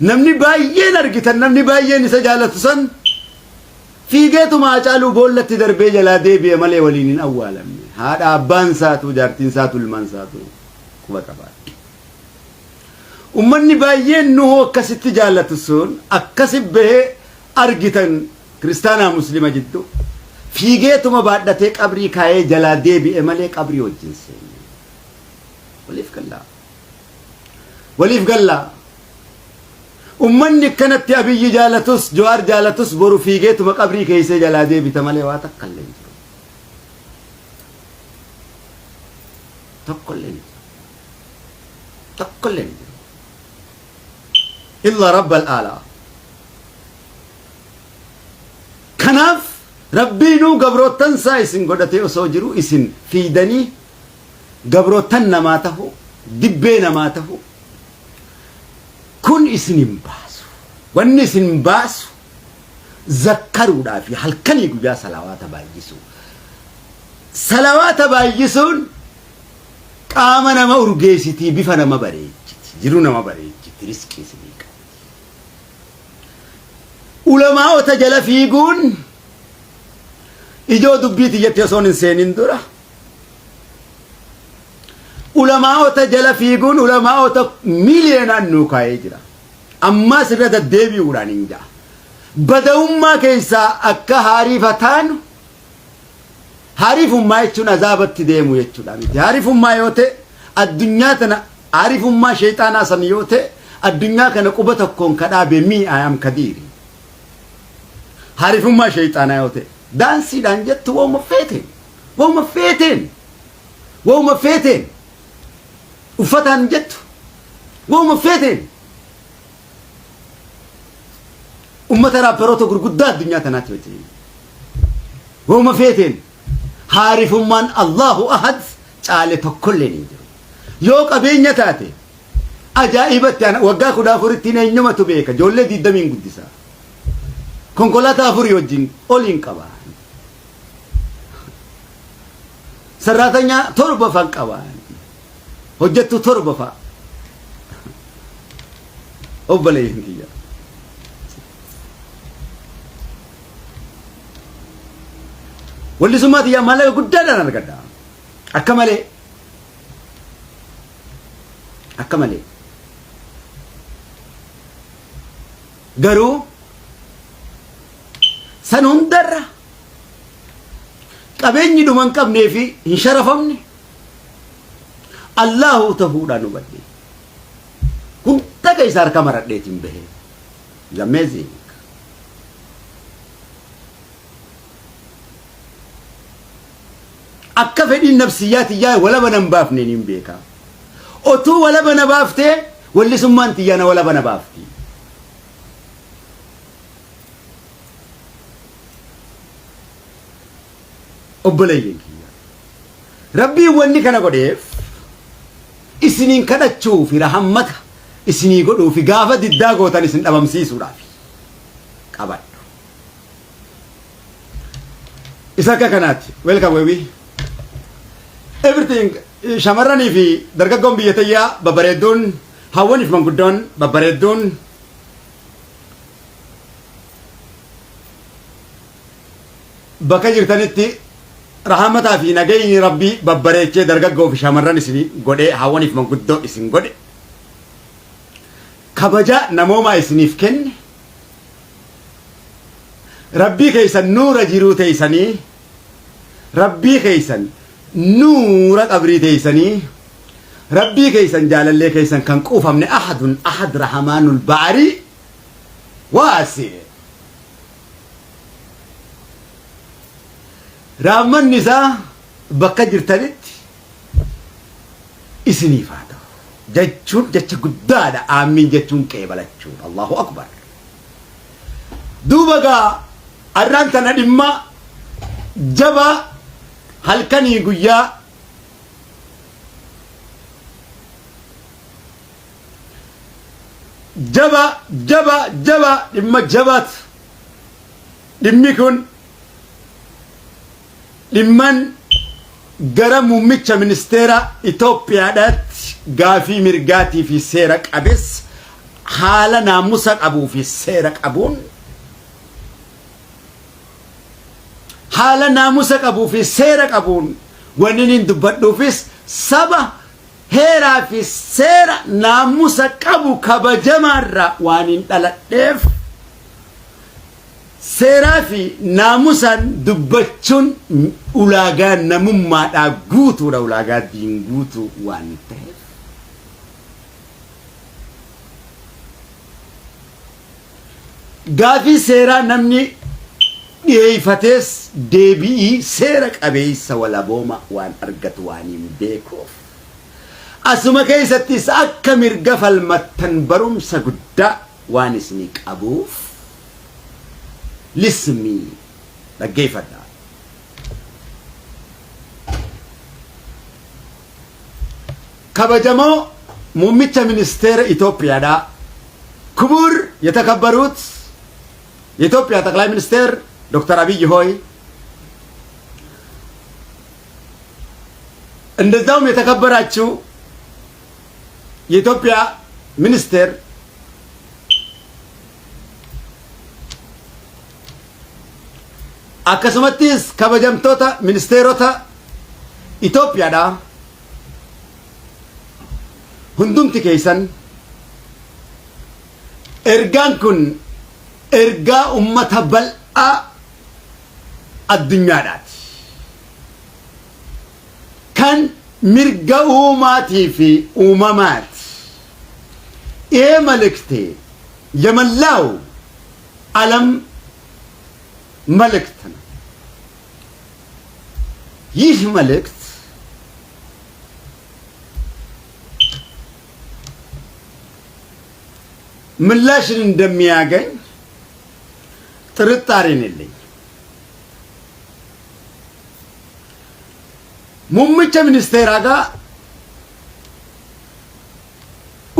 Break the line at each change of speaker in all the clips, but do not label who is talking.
Namni baay'een argitan namni baay'een isa jaalatu san fiigeetuma Haacaaluu boollatti darbee jalaa deebi'e malee waliin hin awwaalamne. Haadha abbaan isaatu jaartiin isaatu ilmaan isaatu quba qabaadha. Ummanni baay'een nuhoo akkasitti jaallatu sun akkasi bahee argitan kiristaanaa muslima jidduu fiigeetuma baadhatee qabrii kaayee jalaa deebi'e malee qabrii wajjin seenne. Waliif gallaa. Waliif gallaa. Ummanni akkanatti Abiyyi jaalatus Jawaar jaalatus boru fiigeetuma qabrii keessee jalaa deebita malee waa takka illee hin jiru. Tokko illee hin jiru. Tokko illee hin jiru. Illa rabbal aalaa. Kanaaf Rabbiinuu gabroottan isaa isin godhatee osoo jiru isin fiidanii gabroottan namaa tahu, dibbee namaa tahu kun isin hin baasu. Wanni isin baasu zakkaruudhaa fi halkanii guyyaa salawaata baay'isuu. Salawaata baay'isuun qaama nama urgeessitii, bifa nama bareechiti, jiruu nama bareechiti, riskii isinii qabdi. Ulamaa'ota jala fiiguun ijoo dubbii tiyyatti osoon hin seenin dura ulamaa'ota jala fiiguun ulamaa'ota miiliyoonaan nuu kaa'ee jira. Ammaas irra deddeebi'uudhaan hin ja'a. Badawummaa keessaa akka haariifa taanu haarifummaa jechuun azaabatti deemu jechuudha miti. Haarifummaa yoo ta'e addunyaa tana haarifummaa sheexaanaa san yoo ta'e addunyaa kana quba tokkoon ka dhaabe mii ayam kadiiri. Haarifummaa sheexaanaa yoo ta'e daansiidhaan jettu wauma feeteen wauma feeteen wauma feeteen uffataan jettu wauma feeteen ummata raapparoota gurguddaa addunyaa tanaatti wajjin wauma feeteen haarifummaan Allahu ahad caale tokkolleen hin jiru. Yoo qabeenya taate ajaa'ibatti ana waggaa 14tti eenyumatu beeka ijoollee 20 guddisa. Konkolaataa afurii wajjin oliin qaba. Sarraatanyaa torba fan qaba. Hojjettuu torba fa'a. Obboleeyyan kiyya. Wallisummaa tiyyaa maallaqa guddaadhaan argadha. Akka malee. Akka malee. Garuu san hundarra qabeenyi dhuma hin qabnee fi hin sharafamne Allahu tahuudhaan hubadhe. Hunda keessa harka maradheetiin bahe. It's amazing. Akka fedhiin nafsiyyaa tiyyaa walaba nan baafne niin beeka. Otuu walaba na baaftee wallisummaan tiyyaa na walaba na baafti. Obboleeyyan kiyya. Rabbiin wanni kana godheef isiniin kadhachuu fi rahammata isinii godhuu fi gaafa diddaa gootan isin dhabamsiisuudhaaf qabadhu. Isa akka kanaati. Welcome baby. Everything shamarranii fi dargaggoon biyya tayyaa babbareedduun hawwaniif manguddoon babbareedduun bakka jirtanitti rahamataa fi nagayni rabbii babbareechee dargaggoo fi shamarran isin godhee hawwaniif manguddoo isin godhe kabaja namoomaa isiniif kenne rabbii keessan nuura jiruu teessanii rabbii keessan nuura qabrii teessanii rabbii keessan jaalallee keessan kan quufamne ahadun ahad rahamaanul baarii waasi Rahmanni isaa bakka jirtanitti isiniif haa ta'u jechuun jecha guddaadha. Aamiin jechuun qeebalachuudha. Allahu akbar. Duuba gaa arraan tana dhimma jabaa halkanii guyyaa jaba jaba jaba dhimma jabaat dhimmi kun dhimman gara muummicha ministeera Itoophiyaadhaatti gaafii mirgaatii fi seera qabeessa haala naamusa qabuu fi seera qabuun haala naamusa qabuu fi seera qabuun wanni niin dubbadhuufis saba heeraa fi seera naamusa qabu kabajamaarraa waan hin dhaladheef seeraa fi naamusaan dubbachuun ulaagaa namummaadhaa guutuudha ulaagaa diin guutuu waan ta'eef. Gaafii seeraa namni dhiyeeyfatees deebi'ii seera qabeeysa walabooma waan argatu waaniin beekuuf. Asuma keeysattis akka mirga falmattan barumsa guddaa waan isinii qabuuf listen me dhaggeeyfadhaa. Kabajamoo Muummicha Ministeera Itoophiyaadhaa ክቡር የተከበሩት የኢትዮጵያ ጠቅላይ ሚኒስቴር ዶክተር አብይ ሆይ እንደዛውም የተከበራችሁ የኢትዮጵያ ሚኒስቴር akkasumattis kabajamtoota ministeerota Itoophiyaadha hundumti keessan ergaan kun ergaa ummata bal'aa addunyaadhaati. Kan mirga uumaatii fi uumamaati. ይሄ መልእክቴ የመላው ዓለም መልእክት ነው። ይህ መልእክት ምላሽን እንደሚያገኝ ጥርጣሬን የለኝ። Muummicha ministeeraa gaa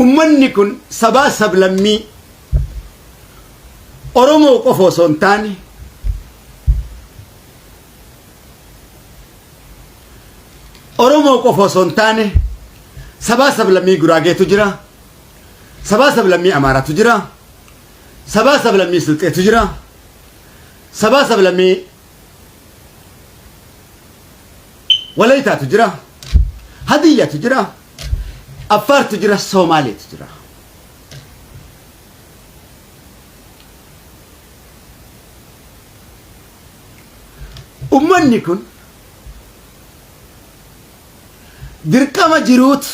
ummanni kun sabaa sablammii Oromoo qofa osoo hin taane Oromoo qofa osoo hin taane sabaa sablammii Guraageetu jira, sabaa sablammii Amaaraatu jira, sabaa sablammii Silxeetu jira, sabaa sablammii Walayitaatu jira, Hadiyyaatu jira, Affaartu jira, Soomaaleetu jira. Ummanni kun dirqama jiruut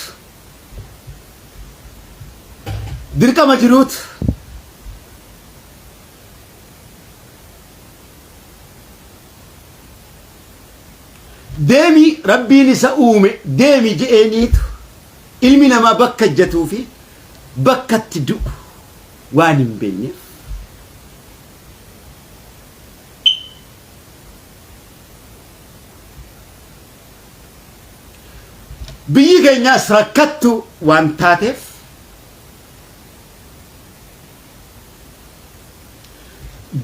dirqama jiruut deemi rabbiin isa uume deemi je'eeniitu ilmi namaa bakka ejjatuu fi bakka itti du'u waan hin beekneef biyyi keenyaas rakkattu waan taateef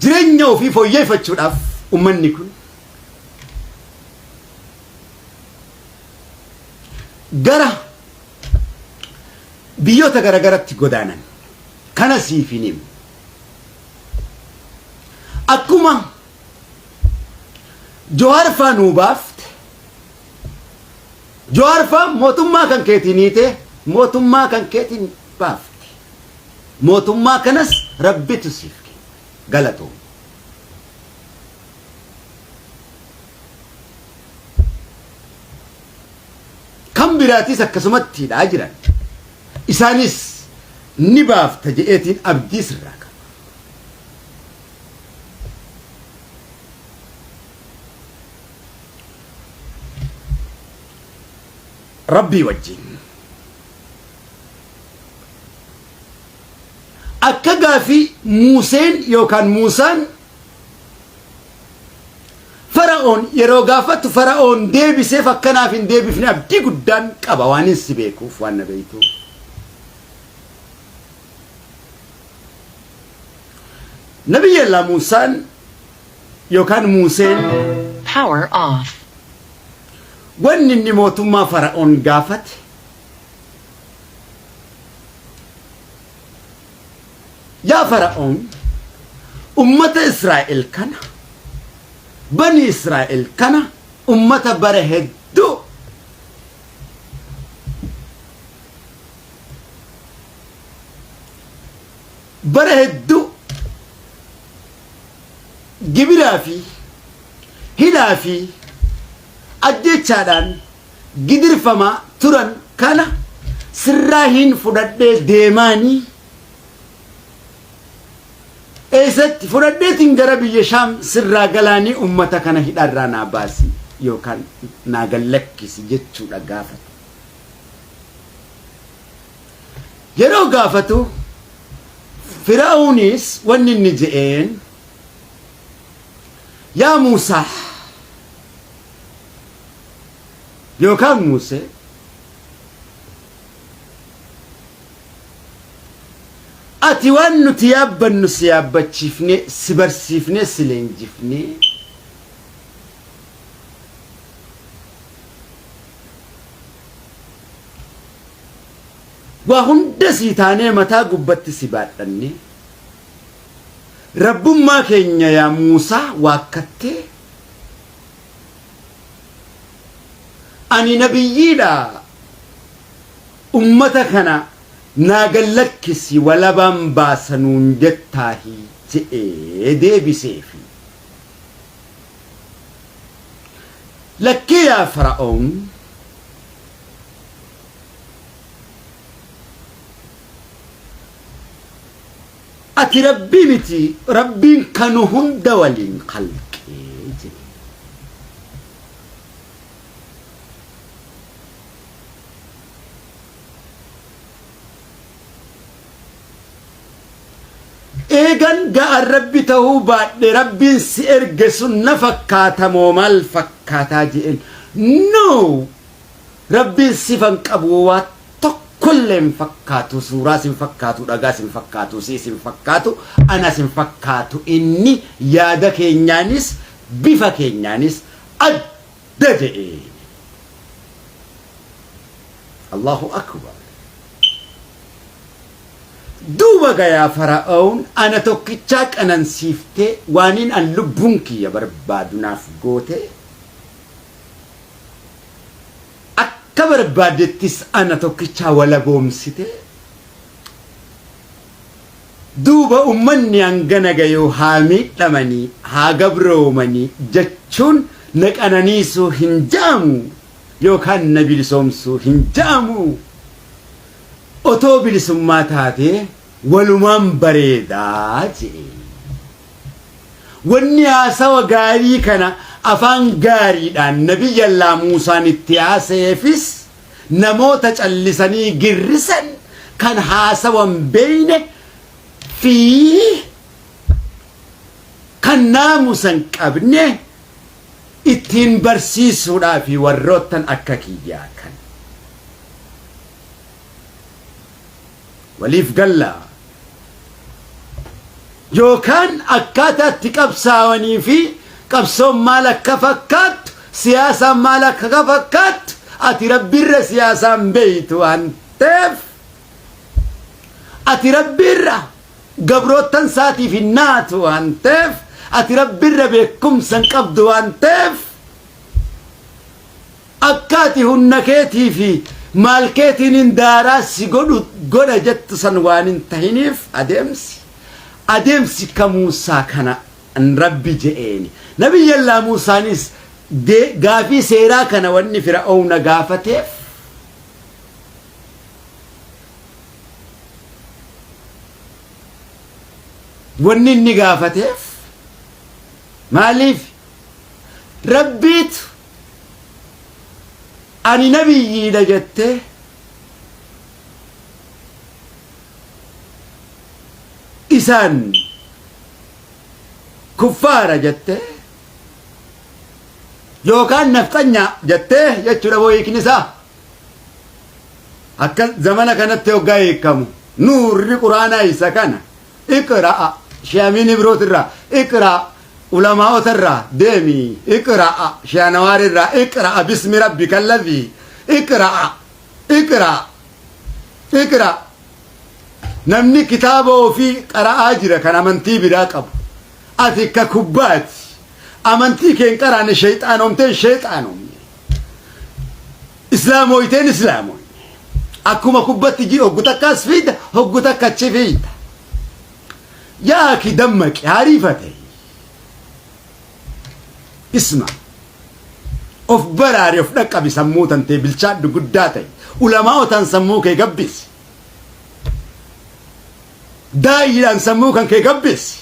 jireenya ofii fooyyeeffachuudhaaf ummanni kun gara biyyoota garagaratti godaanan kana siif hin himu. Akkuma Jawaar faa nuu baafte Jawaar faa mootummaa kan keetiin hiite mootummaa kan keetiin baafte. Mootummaa kanas Rabbitu siif kenne. Galatoom. Kan biraatis akkasumatti hidhaa jiran. Isaanis ni baafta je'eetiin abdii sirraa qaba. Rabbii wajjin. Akka gaafii Muuseen yookaan Muusaan Fara'oon yeroo gaafatu Fara'oon deebiseef akkanaaf hin deebifne abdii guddaan qaba waan hin si beekuuf waan na beektuuf. Nabiyyallaa Muusaan yookaan Muuseen
Power off.
wanni inni mootummaa Fara'oon gaafate Yaa Fara'oon, ummata Israa'el kana, bani Israa'el kana, ummata bara hedduu bara hedduu gibiraa fi hidhaa fi ajjeechaadhaan gidirfamaa turan kana sirraa hin fudhadhee deemaanii eessatti fudhadheetiin gara biyya Shaam sirraa galaanii ummata kana hidhaarraa naa baasi yookaan naa gallakkisi jechuudha gaafatu. Yeroo gaafatu Fir'awnis wanni inni je'een, Yaa Muusaa yookaan Muusee, ati waan nuti yaabbannu si yaabbachiifnee, si barsiifnee, si leenjifnee, Waa hunda sii taanee mataa gubbatti si baadhannee Rabbummaa keenya yaa Muusaa waakkattee ani nabiyyiidha ummata kana naa gallakkisi walabaan baasa nuun jettaahi je'ee deebiseefi. Lakkii yaa Fara'oon Ati Rabbii miti, Rabbiin ka nu hunda waliin khalqee jedhe. Eegan ga'an Rabbi tahuu baadhe Rabbiin si erge sun na fakkaata moo maal fakkaataa je'een. No! Rabbiin sifa hin qabu waa tokkollee hin fakkaatu suuraas hin fakkaatu dhagaas hin fakkaatu si'is hin fakkaatu anas hin fakkaatu inni yaada keenyaanis bifa keenyaanis adda jedhe. Allahu akbar. Duuba gayaa Fara'oon ana tokkichaa qanansiiftee waaniin an lubbuun kiyya barbaadu naaf gootee Akka barbaaddettis ana tokkichaa walaboomsite. Duuba ummanni hangana gayu haa miidhamanii, haa gabroomanii jechuun na qananiisuu hin ja'amu yookaan na bilisoomsuu hin ja'amu. Otoo bilisummaa taatee walumaan bareedaa je'e. Wanni haasawa gaarii kana afaan gaariidhaan Nabiyyallaa Muusaan itti haasayeefis namoota callisanii girrisan kan haasawa hin beeyne fi kan naamusa hin qabne ittiin barsiisuudhaafi warroottan akka kiyyaa kan. Waliif gallaa? Yookaan akkaataa itti qabsaawanii fi qabsoon maal akka fakkaattu, siyaasaan maal akka fakkaattu, ati Rabbiirra siyaasaan beeytu waan ta'eef, ati Rabbiirra gabroottan isaatiif hin naatu waan ta'eef, ati Rabbiirra beekumsa hin qabdu waan ta'eef, Akka ati hunna keetii fi maal keetiinin daaraa si godhu godha jettu san waan hin tahiniif adeemsi adeemsi ka Muusaa kana an Rabbi je'eeni. Nabiyyallaa Muusaanis gaafii seeraa kana wanni Fir'awna gaafateef wanni inni gaafateef maaliif Rabbiitu ani nabiyyiidha jettee isaan kuffaara jettee yookaan nafxanyaa jettee jechuudha boo hiikni isaa akka zamana kanatti hoggaa hiikamu nuurri quraanaa isa kana Iqra'a Sheh Amiin Ibroot irraa Iqra'a ulamaa'ota irraa deemi Iqra'a Sheh Anawaar irraa Iqra'a bismi rabbika alladhii Iqra'a Iqra'a Iqra'a Namni kitaaba ofii qara'aa jira kan amantii biraa qabu. Ati ka kubbaati. Amantii kee hin qaraane, sheexaanomteen sheexaanomne. Islaamooyteen islaamooyne. Akkuma kubbatti ji hoggu takka as fiida, hoggu takka achi fiida. Yaa aki, dammaqi, hariifate. Isma. Of baraari, of dhaqqabi, sammuu tantee bilchaadhu, guddaa ta'i. Ulamaa'otaan sammuu kee gabbisi. Daayyiidhaan sammuu kan kee gabbisi.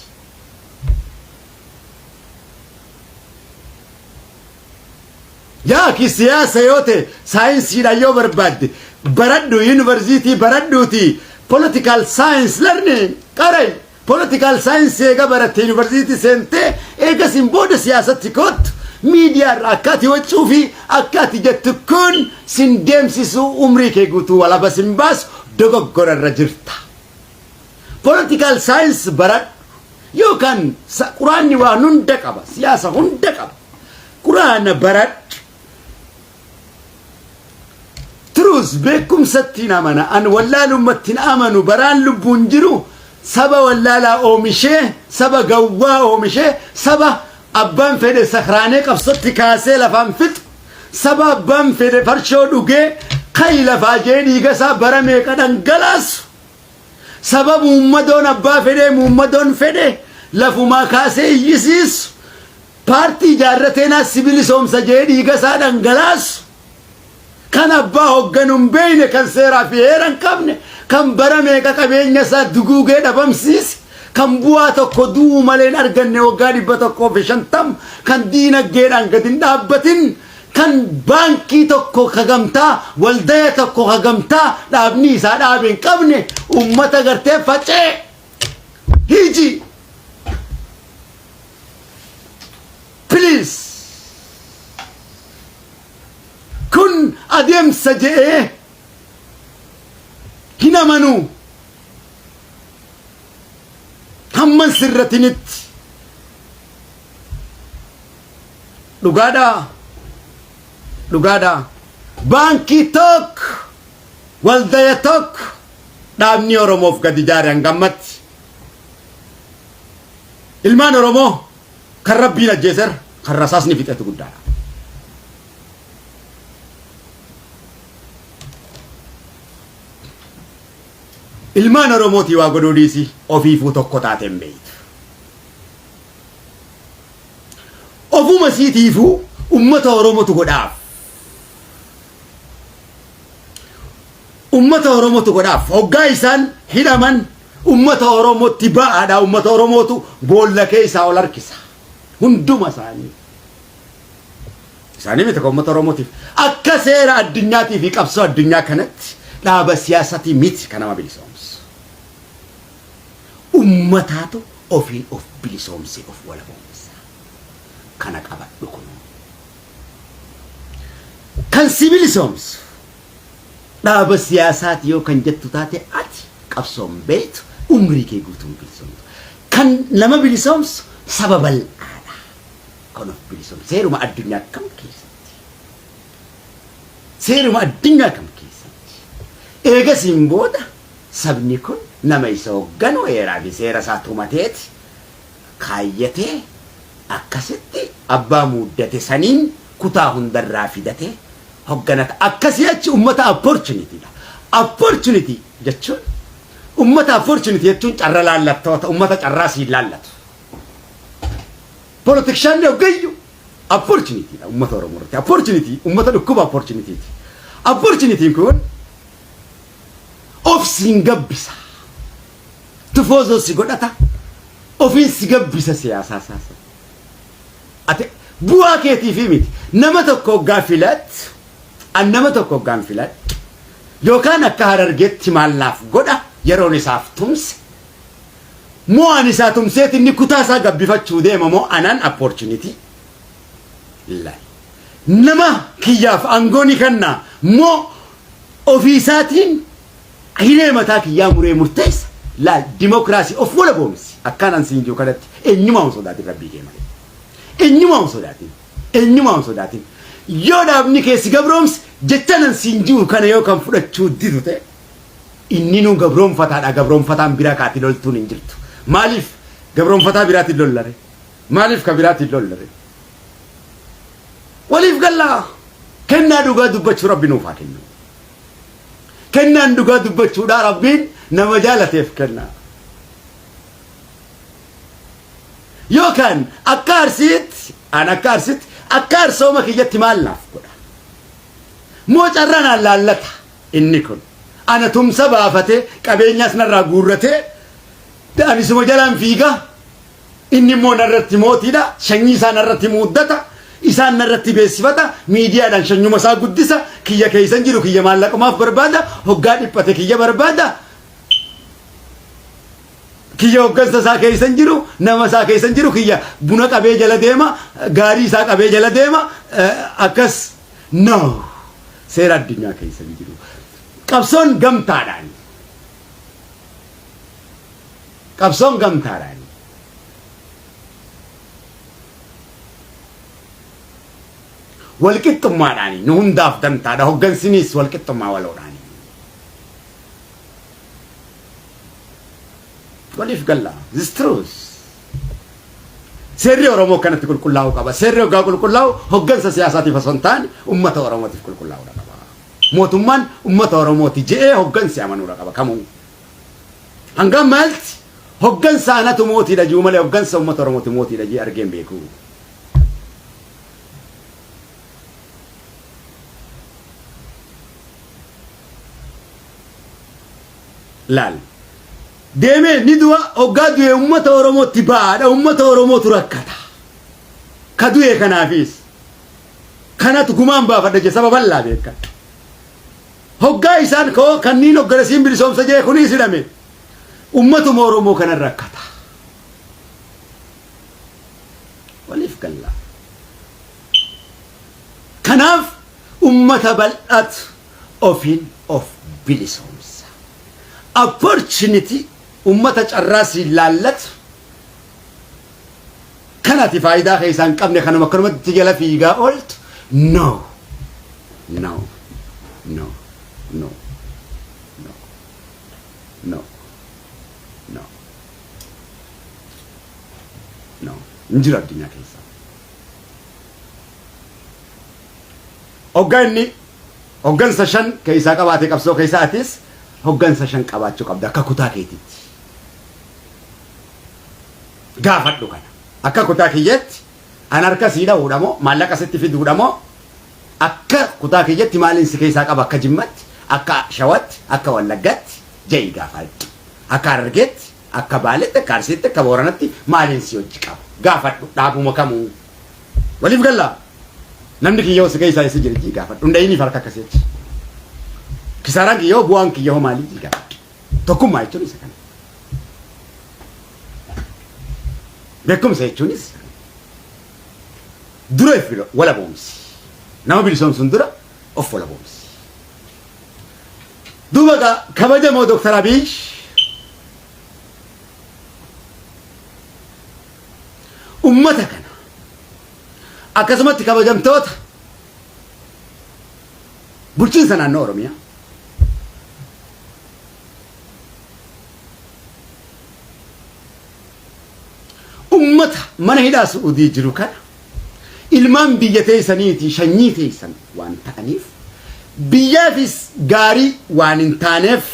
Yaa akhi, siyaasa yoo ta'e, saayinsiidhaan yoo barbaadde baradhu, yuunivarsiitii baradhuuti political science learning qaray. Political science eega baratte, yuunivarsiitii seentee, eegasiin booda siyaasatti koottu. Miidiyaa irraa akka ati waccuu fi akka ati jettu kun sin deemsisu, umrii kee guutuu walaba sin baasu, dogoggora irra jirta. Political science baradhu yookaan quraanni waan hunda qaba, siyaasa hunda qaba. Quraana baradhu. Truth, beekumsatti amana. An wallaalummatti hin amanu. Baraan lubbuun jiru saba wallaalaa oomishee, saba gawwaa oomishee, saba abbaan fedhe sakraanee qabsotti kaasee lafaan fixu, saba abbaan fedhe farshoo dhugee kai lafaa jee dhiiga isaa bara meeqa dhangalaasu, saba muummadoon abbaa fedhee muummadoon fedhe lafumaa kaasee iyyisiisu, paartii ijaarrateenaa sibilisoomsa jee dhiiga isaa dhangalaasu, kan abbaa hogganu hin beekne, kan seeraa fi heera hin qabne, kan bara meeqa qabeenya isaa duguugee dhabamsiise, kan bu'aa tokko du'uu malee hin arganne waggaa 150, kan diinagdeedhaan gadi hin dhaabbatin, kan baankii tokko kagamtaa, waldaya tokko kagamtaa dhaabni isaa dhaabe hin qabne, ummata gartee facee hiji. Please, kun adeemsa je'ee hin amanuu hamman sirratinitti. Dhugaadhaa, dhugaadhaa, baankii tokko, waldaya tokko dhaabni Oromoof gadi ijaare hangammatti ilmaan Oromoo kan Rabbiin ajjeeser, kan rasaasni fixetu guddaadha. Ilmaan Oromootii waa godhuu dhiisi, ofiifuu tokko taateen beeytu. Ofuma isiitiifuu ummata Oromotu godhaaf. Ummata Oromotu godhaaf. Hoggaa isaan hidhaman ummata Oromootti ba'aadha. Ummata Oromootu boolla keessaa ol harkisa. Hunduma isaanii. Isaanii miti kan ummata Oromootiif. Akka seera addunyaatii fi qabsoo addunyaa kanatti dhaaba siyaasatii miti kan nama bilisoomsu. Ummataatu ofiin of bilisoomsee of walaboomsa. Kana qabadhu kunoo. Kan si bilisoomsu dhaaba siyaasaati yoo kan jettu taate, ati qabsoon beektu, umrii kee guutuun bilisoomtu. Kan nama bilisoomsu saba bal'aadha. Kan of bilisoomsu seeruma addunyaa kam keessatti? Seeruma addunyaa kam keessatti? Eegasiin booda sabni kun nama isa hoogganu heeraa fi seera isaa tumateeti kaayyatee, akkasitti abbaa muuddate saniin kutaa hundarraa fidate hogganata. Akkasii achi ummata opportunity dha. Opportunity jechuun, ummata opportunity jechuun carra laallattoota, ummata carraa siin laallatu. Politikshaanni hoggayyuu opportunity dha ummata Oromoo irratti. Opportunity ummata dhukkuba opportunity ti. Opportunity kun of siin gabbisa. Tifoozoo si godhata. Ofiin si gabbisa siyaasaa isaa. Ati bu'aa keetiifi miti. Nama tokko hoggaa filattu, an nama tokko hoggaan filadhu, yookaan akka Harargeetti maal naaf godha yeroon isaaf tumse, moo an isaa tumseet inni kutaa isaa gabbifachuu deema, moo anaan opportunity laal. Nama kiyyaaf aangoo ni kennaa moo ofiisaatiin hiree mataa kiyyaa muree murteessa? Laal, dimokiraasii of wala boomsi. Akkaan an siin jiru kanatti eenyumaa hin sodaatin, Rabbii kee malee. Eenyumaa hin sodaatin. Eenyumaa hin sodaatin. Yoo dhaabni kee si gabroomse, jecha nan siin jiru kana yoo kan fudhachuu didu ta'e, Inninuu gabroonfataadha. Gabroonfataan biraa kaati loltuun hin jirtu. Maaliif gabroonfataa biraatiin lollare? Maaliif ka biraatiin lollare? Waliif gallaa. Kennaa dhugaa dubbachuu Rabbi nuuf haa kennu. Kennaan dhugaa dubbachuudhaa Rabbiin nama jaalateef kenna. Yookaan akka Arsiitti, an akka Arsiitti, akka Arsooma kiyyatti maal naaf godha? Moo carraa naan laallata inni kun? Ana tumsa baafatee qabeenyaas narraa guurratee ani suma jalaan fiiga. Inni immoo narratti mootiidha. Sanyii isaa narratti muuddata. Isaan narratti beeksifata. Miidiyaadhaan sanyuma isaa guddisa. Kiyya keessan jiru kiyya maallaqumaaf barbaada. Hoggaa dhiphate kiyya barbaada. Kiyya hoggansa isaa keessan jiru, nama isaa keessan jiru kiyya buna qabee jala deema, gaarii isaa qabee jala deema. Akkas no. Seera addunyaa keessan jiru. Qabsoon gamtaadhaan. Qabsoon gamtaadhaan. Walqixxummaadhaan nu hundaaf dantaadha. Hoggansinis walqixxummaa waloodhaan. Waliif galla. This truth. Seerri Oromoo kanatti qulqullaa'uu qaba. Seerri hoggaa qulqullaa'u hoggansa siyaasaatiif osoo hin taane uummata Oromootiif qulqullaa'uu qaba. Mootummaan uummata Oromooti je'ee hoggansi amanuudha qaba kamuu. Hanga ammaatti hoggansa anatu mootiidha jiru malee hoggansa uummata Oromooti mootiidha jee argeen beeku. Laal. Deemee ni du'a, hoggaa du'e uummata Oromootti ba'aadha, uummata Oromootu rakkata. Ka du'e kanaafis. Kanatu gumaan baafadha jee saba bal'aa beekadha. Hoggaa isaan koo kanniin hoggana siin bilisoomsa jee kunis hidhame. Uummatuma Oromoo kanan rakkata. Waliif gallaa. Kanaaf ummata bal'aatu ofiin of bilisoomsa. Opportunity ummata carraa siin laallatu kan ati faayidaa keessaa hin qabne kanuma akkanumatti jala fiigaa ooltu, no, no, no, no, no, no, no, no, hin jiru addunyaa keessa. Hoggaa inni hoggansa shan keessaa qabaate qabsoo keessaa, atis hoggansa shan qabaachuu qabda akka kutaa keetitti. Gaafadhu kana. Akka kutaa kiyyetti an harka sii dha'uudha moo, maallaqa sitti fiduudha moo, akka kutaa kiyyatti maaliin si keessaa qaba, akka Jimmatti, akka Shawatti, akka Wallaggaatti ja'i gaafadhu. Akka Harargeetti, akka Baaletti, akka Arsiitti, akka Booranatti maaliin si hojii qaba? Gaafadhu dhaabuma kamuu. Waliif gallaa? Namni kiyyoo si keessaa eessa jira jii gaafadhu. Hunda'iniif harka akkasii achi. Kisaaraan kiyyoo, bu'aan kiyyoo maalii jii gaafadhu. Tokkummaa jechuun isa kana. Beekumsa jechuunis dura if walaboomsi. Nama bilisoomsuun dura of walaboomsi. Duuba egaa kabajamoo Dooktar Abiy ummata kana, akkasumatti kabajamtoota bulchiinsa naannoo Oromiyaa, ummata mana hidhaa Su'uudii jiru kana, ilmaan biyya teessaniiti, sanyii teessan waan ta'aniif, biyyaafis gaarii waan hin taaneef,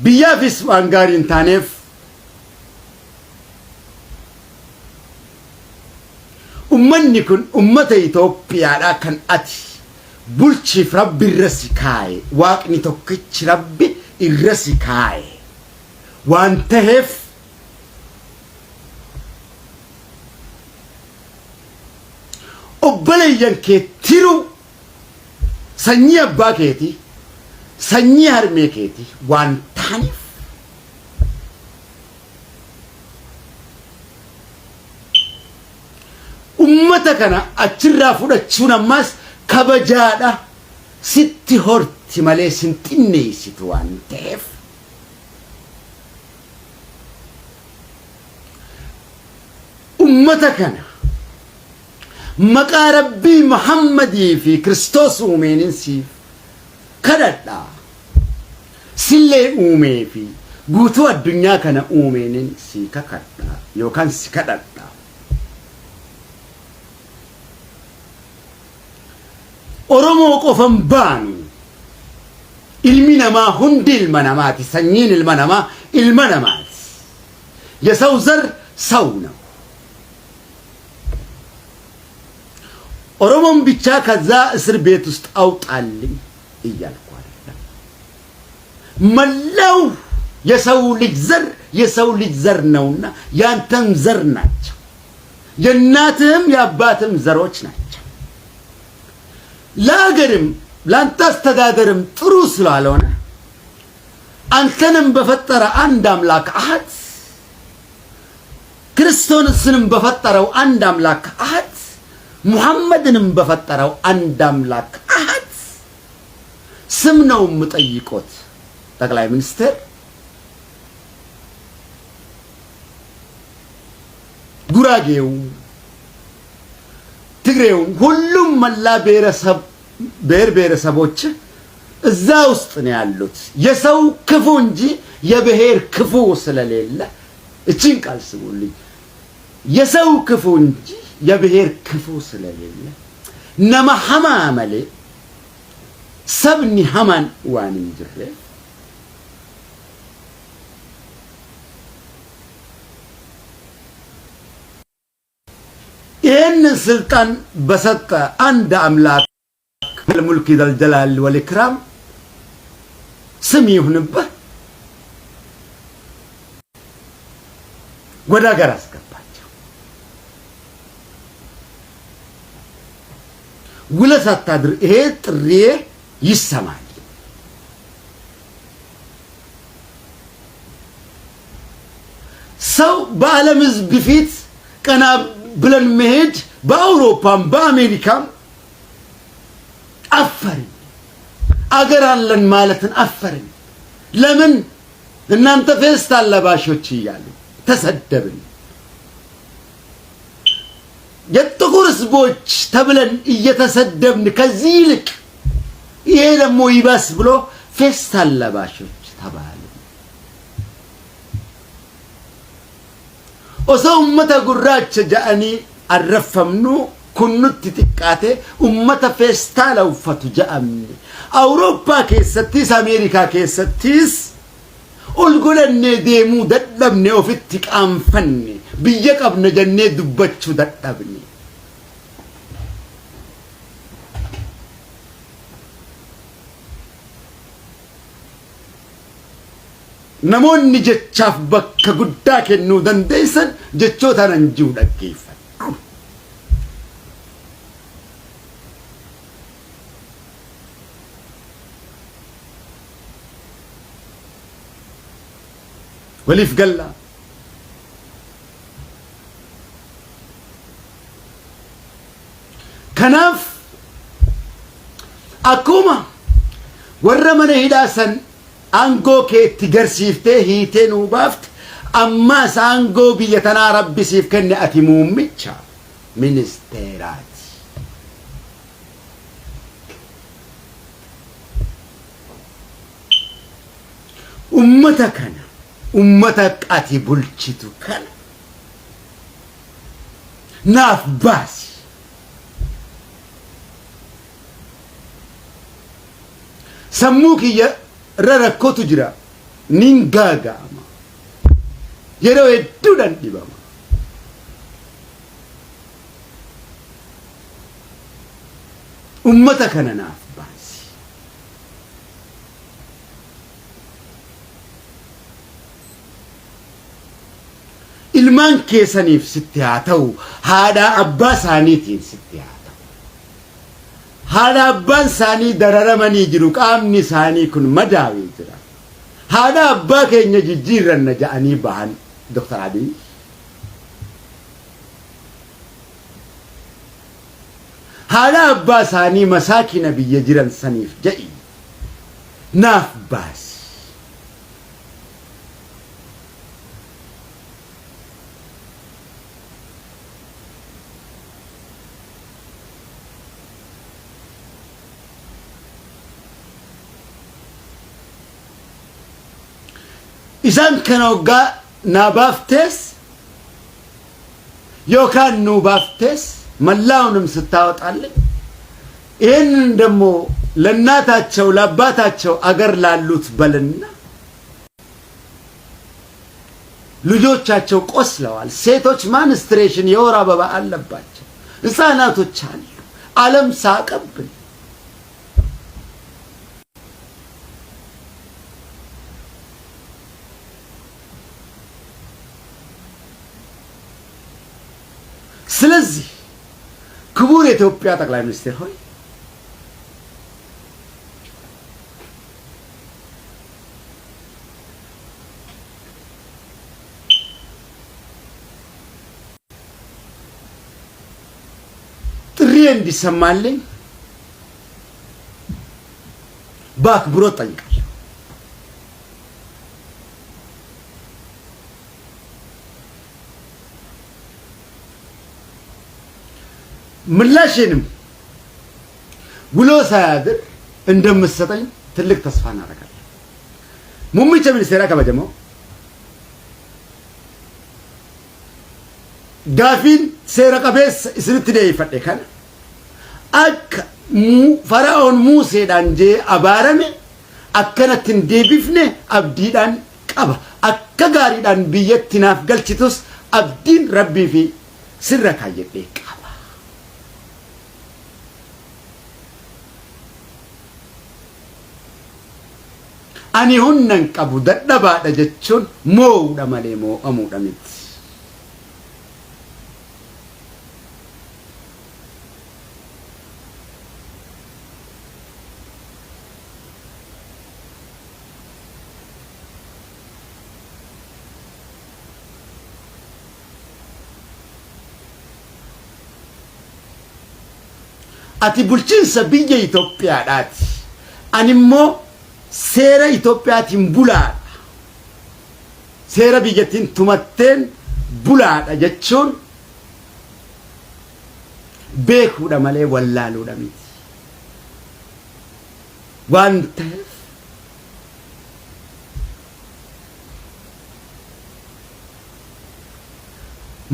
biyyaafis waan gaarii hin taaneef, ummanni kun ummata Itoophiyaadhaa kan ati bulchiif Rabbi irra si kaaye, Waaqni tokkichi Rabbi irra si kaaye waan taheef, obboleeyyan kee tiruu sanyii abbaa keetii, sanyii harmee keetii waan ta'aniif, ummata kana achirraa fudhachuun ammaas kabajaadha. sitti horti malee sin xinneessitu waan ta'eef ummata kana maqaa Rabbii Muhammadii fi Kiristoos uumeenin siif kadhadha. Sillee uumee fi guutuu addunyaa kana uumeenin sii kakadha yookaan si kadhadha. Oromoo qofan baanu ilmi namaa hundi ilma namaati sanyiin ilma namaa ilma namaati የሰው ዘር ሰው ነው። ኦሮሞን ብቻ ከዛ እስር ቤት ውስጥ አውጣልኝ እያልኩ አይደለም። መላው የሰው ልጅ ዘር የሰው ልጅ ዘር ነውና ያንተም ዘር ናቸው፣ የእናትህም የአባትም ዘሮች ናቸው። ለአገርም ለአንተ አስተዳደርም ጥሩ ስላልሆነ አንተንም በፈጠረ አንድ አምላክ አሃድ ክርስቶስንም በፈጠረው አንድ አምላክ አሃድ ሙሐመድንም በፈጠረው አንድ አምላክ አሃድ ስም ነው የምጠይቆት ጠቅላይ ሚኒስትር። ጉራጌው፣ ትግሬው፣ ሁሉም መላ ብሔረሰብ ብሔር ብሔረሰቦች እዛ ውስጥ ነው ያሉት። የሰው ክፉ እንጂ የብሔር ክፉ ስለሌለ እቺን ቃል ስሙልኝ። የሰው ክፉ እንጂ የብሔር ክፉ ስለሌለ nama hamaa malee sabni hamaan waan hin jirreef ይህንን ስልጣን በሰጠ አንድ አምላክ ሙልክ ዘልጀላል ወልኢክራም ስም ይሁንብህ፣ ወደ ሀገር አስገባቸው። ውለህ ሳታድር ይሄ ጥሪዬ ይሰማል። ሰው በዓለም ሕዝብ ፊት ቀና ብለን መሄድ በአውሮፓም በአሜሪካም አፈርን። አገር አለን ማለትን አፈርን። ለምን እናንተ ፌስታል ለባሾች እያሉ ተሰደብን። የጥቁር ህዝቦች ተብለን እየተሰደብን ከዚህ ይልቅ ይሄ ደግሞ ይባስ ብሎ ፌስታል ለባሾች ተባሉ። Osoo ummata gurraacha ja'anii arrafamnu kun nutti xiqqaate ummata feestaala uffatu ja'amne. Awurooppaa keessattis Ameerikaa keessattis ol godhannee deemuu dadhabne ofitti qaanfanne biyya qabna jennee dubbachuu dadhabne. Namoonni jechaaf bakka guddaa kennuu dandeessan jechoota nan jiru dhaggeeffadhu. Waliif gallaa. Kanaaf akkuma warra mana hidhaa san aangoo kee itti garsiiftee hiitee nuu baafte ammas aangoo biyya tanaa rabbi siif kenne ati muummicha ministeeraati. Ummata kana ummata ati bulchitu kana naaf baasi. Sammuu kiyya irra rakkootu jira. Nin gaaga'ama. Yeroo hedduudhaan dhibama. Ummata kana naaf baasi. Ilmaan keessaniif sitti haa ta'u, haadhaa abbaa isaaniitiin sitti haa ta'u. Haadha abbaan isaanii dararamanii jiru, qaamni isaanii kun madaawee jira. Haadha abbaa keenya jijjiirranna ja'anii bahan Dr. Abiy. Haadha abbaa isaanii masaakina biyya jiran saniif ja'i naaf baasi. Isaan kana hoggaa naa baaftees yookaan nuu baaftees መላውንም ስታወጣልኝ ይህንን ደግሞ ለእናታቸው ለአባታቸው አገር ላሉት በልና ልጆቻቸው ቆስለዋል። ሴቶች menstruation የወር አበባ አለባቸው። ህፃናቶች አሉ። ዓለም ሳቀብን። ስለዚህ ክቡር የኢትዮጵያ ጠቅላይ ሚኒስትር ሆይ ጥሪ እንዲሰማልኝ በአክብሮት ጠይቃለሁ። ምላሽንም ውሎ ሳያድር እንደምትሰጠኝ ትልቅ ተስፋ እናደርጋለን። Muummicha ministeeraa kabajamoo gaafiin seera qabeessa isinitti dhiyeeffadhe kana akka fara'oon Muuseedhaan jee abaarame akkanatti hin deebifne abdiidhaan qaba. Akka gaariidhaan biyyatti naaf galchitus abdiin rabbii fi sirra kaayyadhee qaba. Ani humna hin qabu dadhabaadha jechuun moo'uudha malee moo'amuudha miti. Ati bulchiinsa biyya Itoophiyaadhaati. Ani immoo seera Itoophiyaatiin bulaadha. Seera biyyattiin tumatteen bulaadha jechuun beekuudha malee wallaaluudha miti. Waan ta'eef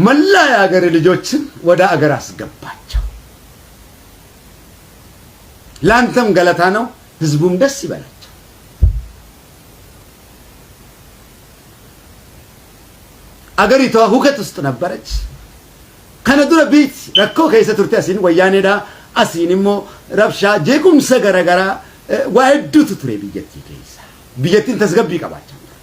መላ የአገር ልጆችን ወደ አገር አስገባቸው። ለአንተም ገለታ ነው፣ ህዝቡም ደስ ይበላቸው። አገሪቷ ሁከት ውስጥ ነበረች። Kana dura biyyi rakkoo keessa turte asiin wayyaaneedha asiin immoo rabshaa jeequmsa garaagaraa waa hedduutu ture biyyattii keessa. Biyyattiin tasgabbii qabaachaa ture.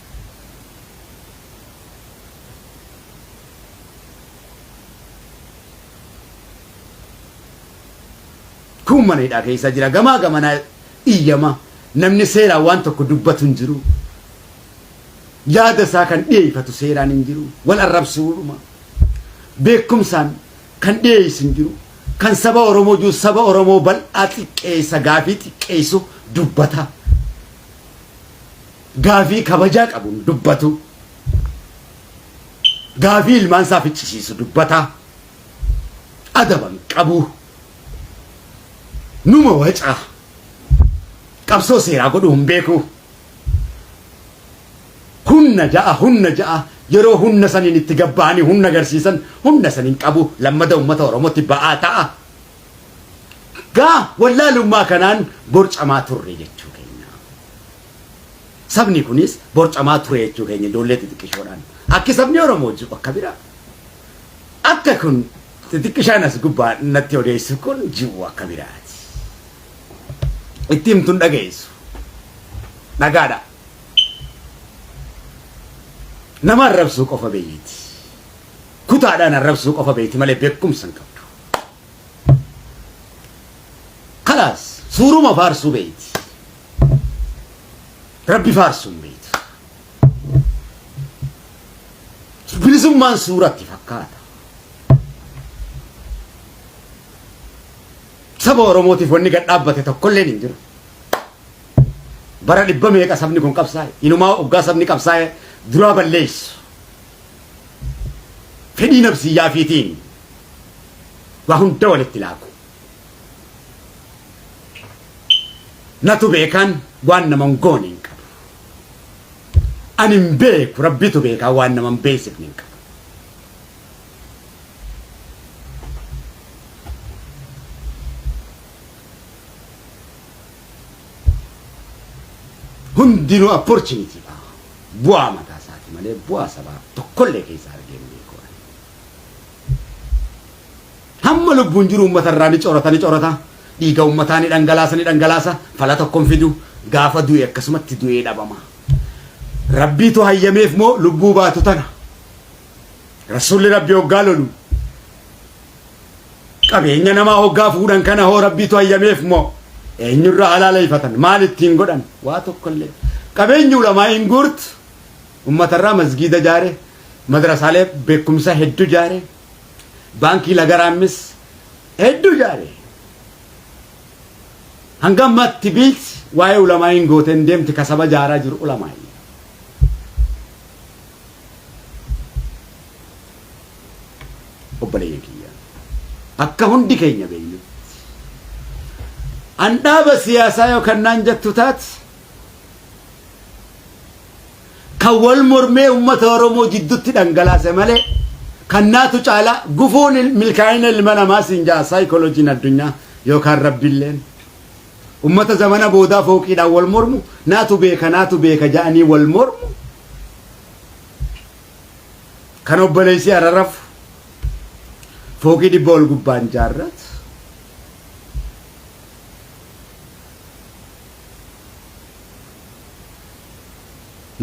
Kun mana hidhaa keessa jira gamaa gamanaa iyyama namni seeraan waan tokko dubbatu hin jiru. Yaada isaa kan dhiyeeffatu seeraan hin jiru. Wal arrabsuudhuma. Beekumsaan kan dhiyeessu hin jiru. Kan saba Oromoo jiru saba Oromoo bal'aa xiqqeessa gaafii xiqqeessu dubbata. Gaafii kabajaa qabuun dubbatu. Gaafii ilmaan isaa ficcisiisu dubbata. Adaban qabu. Numa waca. Qabsoo seeraa godhuu hin beeku. Humna ja'a humna ja'a yeroo humna saniin itti gabba'anii humna agarsiisan humna saniin qabu lammada uummata Oromootti ba'aa ta'a. Gaa wallaalummaa kanaan borcamaa turre jechuu keenya. Sabni kunis borcamaa ture jechuu keenya ijoollee xixiqqishoodhaan. Akki sabni Oromoo jiru akka biraa. Akka kun xixiqqishaan as gubbaa natti odeessu kun jiru akka biraati. Itti himtuun dhageessu. Dhagaadha. Nama arrabsuu qofa beeyti. Kutaadhaan arrabsuu qofa beeyti malee beekumsa hin qabdu. Kalaas suuruma faarsuu beeyti. Rabbi faarsuu hin beeytu. Bilisummaan suuratti fakkaata. Saba Oromootiif wanni gad dhaabbate tokkolleen hin jiru. Bara dhibba meeqa sabni kun qabsaa'e? Inumaa hoggaa sabni qabsaa'e duraa balleessu. Fedhii nafsiyyaa fiitiin waa hunda walitti laaqu. Natu beekaan waan nama hin goone hin qabu. Ani hin beeku rabbitu beekaa waan nama hin beeksifne hin qabu. Hundinuu opportunity dha. Bu'aa mataa isaati malee bu'aa sabaa tokkollee keessaa argee hin beeku. Hamma lubbuun jiru uummata irraa ni corata ni corata. Dhiiga uummataa ni dhangalaasa ni dhangalaasa. Fala tokko hin fidu. Gaafa du'e akkasumatti du'ee dhabama. Rabbiitu hayyameef moo lubbuu baatu tana. Rasuulli Rabbi hoggaa lolu qabeenya namaa hoggaa fuudhan kana hoo Rabbiitu hayyameef moo eenyurraa halaaleeffatan maal ittiin godhan waa tokkollee qabeenyi ulamaa hin guurtu ummatarraa masgiida jaare madrasaalee beekumsa hedduu jaare baankii lagaraammis hedduu jaare hanga ammatti biitti waa'ee ulamaa hin gooteen deemti kasaba jaaraa jiru ulamaa. Obboleeyyan kiyya, akka hundi keenya beeynutti, an dhaaba siyaasaa yoo kan naan jettu taate, kan wal mormee ummata Oromoo jiddutti dhangalaase malee kan naatu caalaa gufuun milkaa'ina ilma namaa siin ja'a saayikolojiin addunyaa yookaan rabbilleen. Ummata zamana boodaa fooqiidhaan wal mormu naatu beeka naatu beeka ja'anii wal mormu kan obboleessi ararafu fooqii dhibba ol gubbaan jaarratu.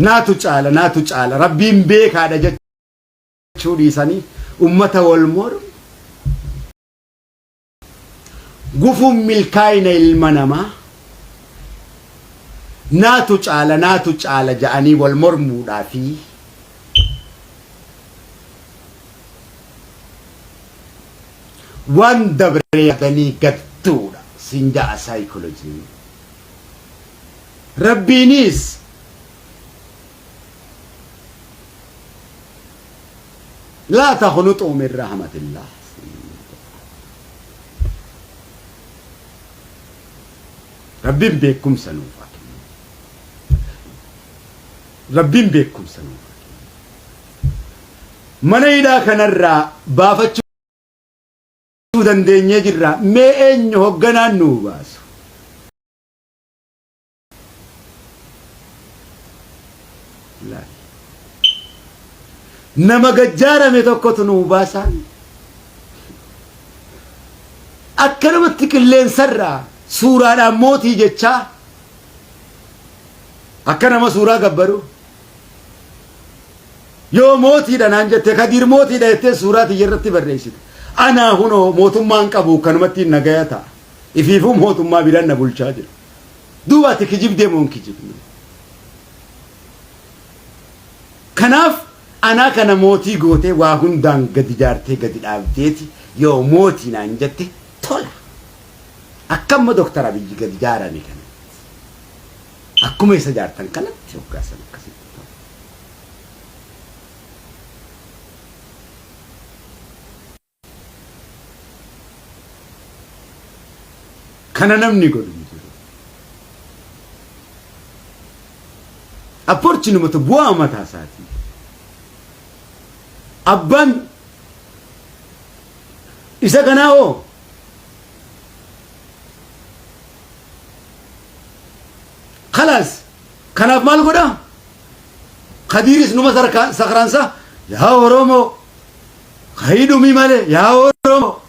Naatu caala naatu caala rabbiin beekaadha jechuu dhiisanii ummata wal mormu. Gufuun milkaa'ina ilma namaa naatu caala naatu caala ja'anii wal mormuudhaa fi waan dabre yaadanii gadduudha siin ja'a saayikolojiin. Rabbiinis laa taqnuxuu min rahmatillah. Rabbiin beekumsa nuuf haa kennu. Rabbiin beekumsa nuuf haa kennu. Mana hidhaa kanarraa baafachuu dandeenyee jirra. Mee eenyu hogganaan nuu baasu? Laal. Nama gajjaarame tokkotu nuu baasaan. Akkanumatti qilleensarraa suuraadhaan mootii jechaa akka nama suuraa gabbaru. Yoo mootiidha naan jette Kadiir mootiidha jettee suuraa tiyya irratti barreessite. Anaa hunoo mootummaan qabu kanumatti nagaya ta'a. Ifiifuu mootummaa biraan na bulchaa jira. Duuba ati kijibdee moo hin kijibne? Kanaaf anaa kana mootii gootee waa hundaan gadi jaartee gadi dhaabdeeti yoo mootii naan jette tola. Akka amma Doktar Abiyyi gadi jaarame kanatti. Akkuma isa jaartan kanatti hoggaasan akkasitti tola. Kana namni godhu hin jiru. Apporchinumatu bu'aa mataa isaatii. Abbaan isa kanaa hoo kalaas kanaaf maal godha? Kadiiris numa sakraansa yaa Oromoo Hayii dhumii malee yaa Oromoo.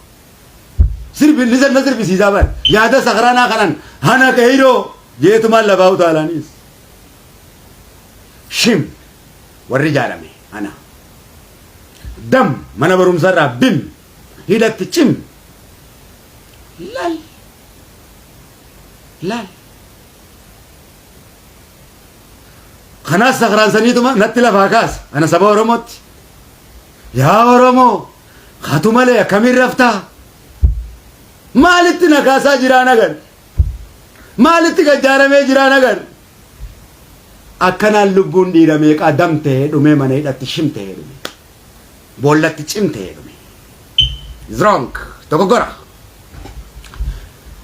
Sirbi ni na sirbisiisaa bar. Yaada sakraanaa kanan hana keeyroo jeetumaan lafaa utaalaniis. Shim warri ijaarame ana. Dam mana barumsarraa bim hidhatti cim. Lal. Lal. Kanaas sakraansaniituma natti lafaa kaasa. Ana saba Oromootti. Yaa Oromoo hatu malee akkamiin raftaa? Maalitti na kaasaa jiraa nagar? Maalitti gajjaaramee jiraa nagar? Akkanaan lubbuun dhiira meeqaa dam ta'ee dhumee mana hidhatti shim ta'ee dhume. Boollatti cim ta'ee dhume. Is wrong. Dogoggora.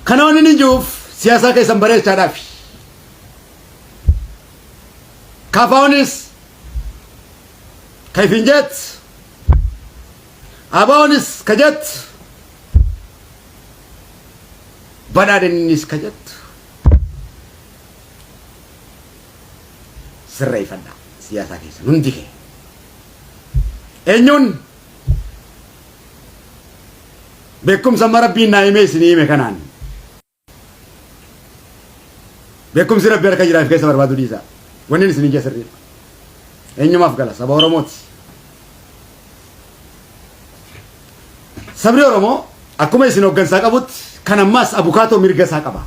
Kana wanni inni jiruuf siyaasaa keessan bareechaadhaafi. Kafaonis ka ifin jett ABOnis ka jett badhaadhinnis ka jettu sirreeffadha siyaasaa keessan hundi kee. Eenyuun beekumsa amma rabbiin naa himee isinii hime kanaan Beekumsi Rabbi harka jiraaf keessa barbaadu dhiisaa. Wanni isin hin sirriidha. Eenyumaaf gala saba Oromooti. Sabni Oromoo akkuma isin hooggansaa qabutti kan ammaas abukaatoo mirga isaa qaba.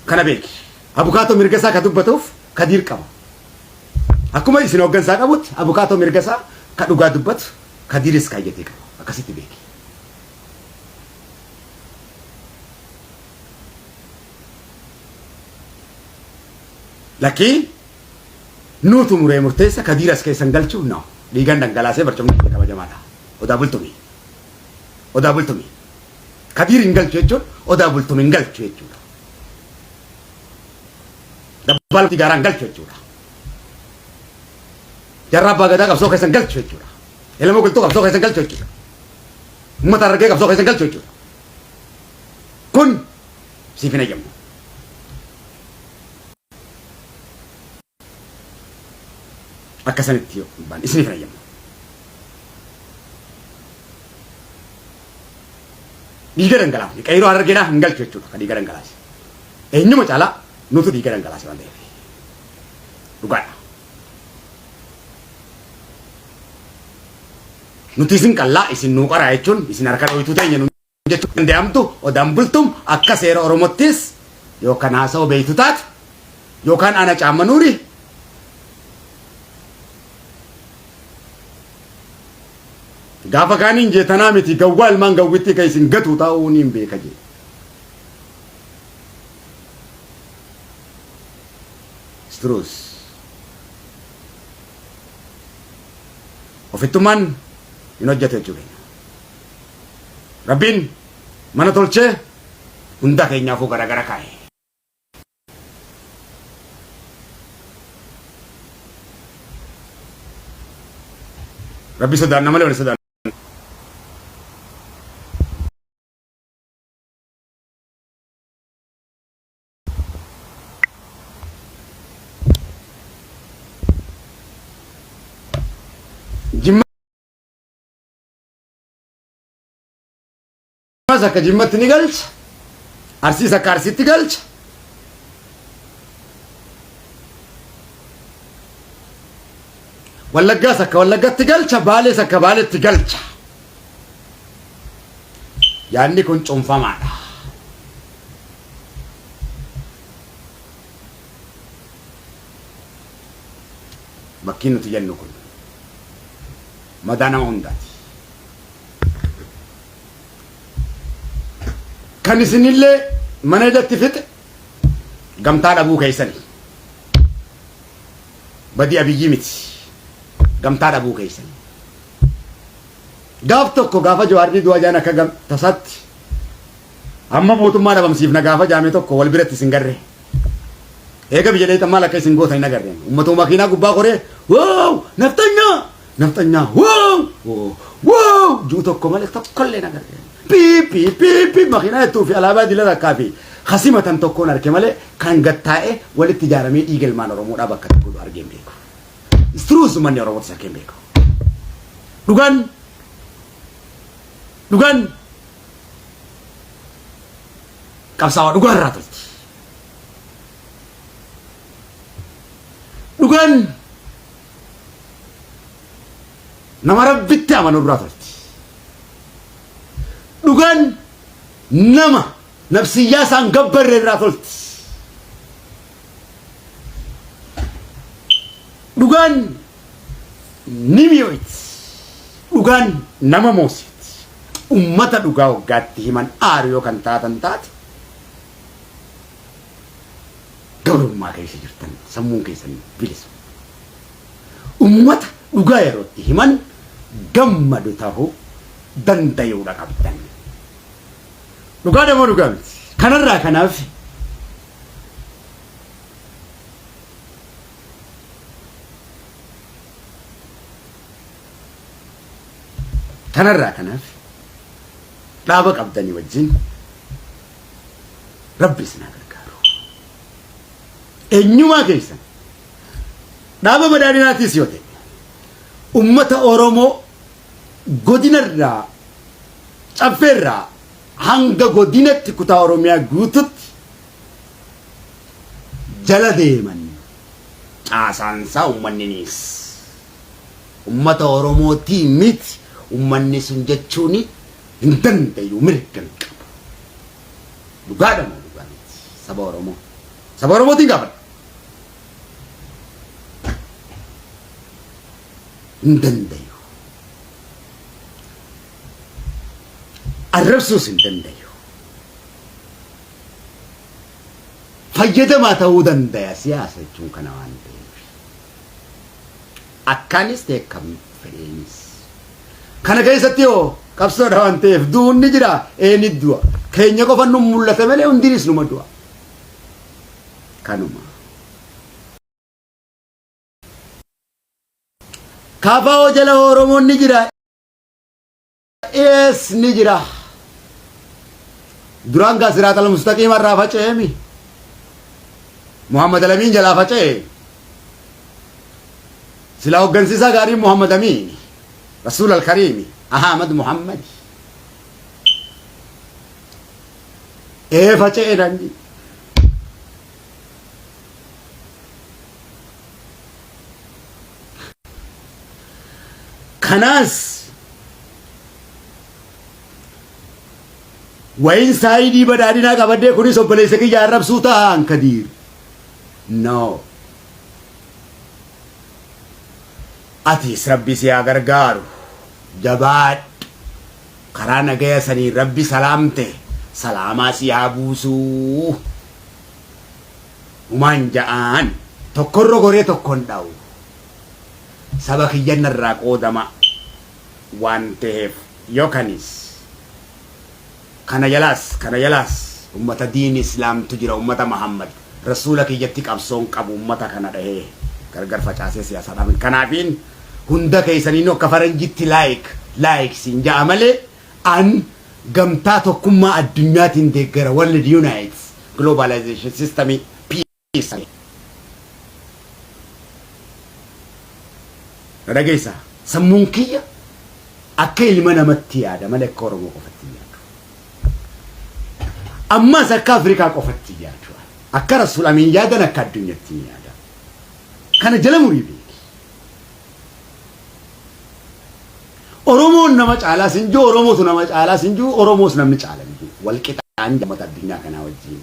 Kana beeki. Abukaatoo mirga isaa ka dubbatuuf kadiir qaba. Akkuma isin hooggansaa qabutti abukaatoo mirga isaa ka dhugaa dubbatu kadiiris kaayyatee qaba. Akkasitti beeki. Lakkii nuutu muree murteessa kadiir as keessan galchuu no dhiigan dhangalaasee barcumni keenya kabajamaadha. Odaa bultumi. Odaa bultumi. Kadiir hin galchu jechuun odaa bultumi hin galchu jechuudha. Dabbaalti gaaraa hin galchu jechuudha. Jarraa abbaa gadaa qabsoo keessan galchu jechuudha. Elama galtuu qabsoo keessan galchu jechuudha. Uummata Harargee qabsoo keessa hin galchu jechuudha. Kun siif hin eeyyamu. Akka sanitti yoo hin baane isiniif hin eeyyamu. Dhiiga dhangalaafne qeyroo Harargeedhaa hin galchu jechuudha ka dhiiga dhangalaase. Eenyuma caalaa nutu dhiiga dhangalaase waan ta'eef. Dhugaadha. Nuti isin qallaa isin nuu qaraa jechuun isin harka dhoytuu teenya nuun jechuun danda'amtu odaan bultum akka seera Oromottis yookaan haasa'u beeytu taatu yookaan ana caamma nuuri gaafa kaaniin jeetanaa miti gawwaa ilmaan gawwittii kan isin gatu ta'uu niin beeka jee. It's truth. Ofittummaan hin hojjetu jechuu keenya. Rabbiin mana tolchee hunda keenyaafuu garagara kaa'e. Rabbi sodaanna malee wal sodaanna. Jimmas akka jimmatti ni galcha. Arsiis akka arsiitti galcha. Wallaggaas akka wallaggatti galcha. Baalees akka baaletti galcha. Yaadni kun cuunfamaadha. Bakki nuti jennu kun madaa nama hundaati. Kan isinillee mana hidhatti fixe gamtaa dhabuu keessani. Badii Abiyyii miti. Gamtaa dhabuu keessani. Gaaf tokko gaafa Jawaarri du'a jaan akka tasaatti amma mootummaa dhabamsiifna gaafa jaame tokko wal biratti isin garre. Eega biyya dheeyxan maal akka isin gootan hin agarreen. Ummatuma makiinaa gubbaa koree wow nafxanyaa nafxanyaa wow wow juu tokko malee tokkollee hin agarreen. Pii pii pii pii makiinaa jettuu fi alaabaa dila takkaa fi kasimatan tokkoon arke malee kan gattaa'ee walitti ijaaramee dhiiga ilmaan Oromoodhaa bakka itti godhu argee hin beeku. Istruus uummanni Oromootis argee hin beeku. Dhugaan dhugaan qabsaawaa dhugaa irraa tolti. Dhugaan nama rabbitti amanu irraa tolti. Dhugaan nama nafsiyyaa isaan gabbarre irraa tolti. Dhugaan ni mi'oyti. Dhugaan nama moositi. Ummata dhugaa hoggaatti himan aaru yoo kan taatan taate gabrummaa keessa jirtan sammuun keessan bilisu. Ummata dhugaa yerootti himan gammadu tahu dandayuudha qabdan. Dhugaadha moo dhugaa miti? Kanarraa kanaaf Kanarraa kanaaf dhaaba qabdanii wajjin Rabbi isin haa gargaaru. Eenyumaa keessan dhaaba badhaadhinaatis yoo ta'e ummata Oromoo godinarraa caffeerraa hanga godinatti kutaa Oromiyaa guututti jala deeman caasaansaa ummanniniis ummata Oromootii miti ummanni sun jechuuni hin dandayu mirga hin qabu. Dhugaadha moo dhugaa miti saba Oromoo? Saba Oromootiin gaafadha. Hin dandayu. Arrabsuus hin dandayu. Fayyadamaa ta'uu dandaya siyaasa jechuun kana waan ta'eef. Akkaanis ta'e kam fedheenis. Kana keessatti hoo qabsoodha waan ta'eef du'uun ni jira ee ni du'a. Keenya qofa nu mul'ata malee hundinis numa du'a. Kanuma. KFO jala Oromoon ni jira. Ees ni jira. Duraan gaa siraatal mustaqiima irraa faca'eemi. Muhammad Alamiin jalaa faca'e. Silaa hoggansiisaa gaariin Muhammad Amiini. Rasuul al-Kariimi. Ahmad Muhammad. Ee faca'e naan jedhe. Kanaas wayin saayidii badhaadhinaa qabadhee kunis obboleessa kiyya arrabsuu ta'a an Kadiir. No. Atis Rabbi si haa gargaaru. Jabaadhu. Karaa nagaya saniin Rabbi salaamte salaamaa si haa buusuu. Humaan ja'aan tokkorra goree tokkon dhawu. Saba kiyyan narraa qoodama waan teheef yookanis kana jalaas kana jalaas ummata diin islaamtu jira ummata Muhammad rasuula kiyyatti qabsoon qabu ummata kana dhahee gargar facaasee siyaasaadhaaf kanaafiin hunda keeysaniinu akka faranjitti like like siin ja'a malee an gamtaa tokkummaa addunyaatiin deeggara world unites globalization system peace. Na dhageessaa? Sammuun kiyya akka ilma namatti yaada malee akka Oromoo qofatti hin yaadu. Ammas akka Afrikaa qofatti hin yaadu. Akka Rasuul Amiin yaadan akka addunyatti hin yaada. Kana jala murii beeki. Oromoon nama caalaas hin jiru, Oromootu nama caalaas hin jiru, Oromoos namni caala hin jiru. Wal qixaan uummata addunyaa kanaa wajjin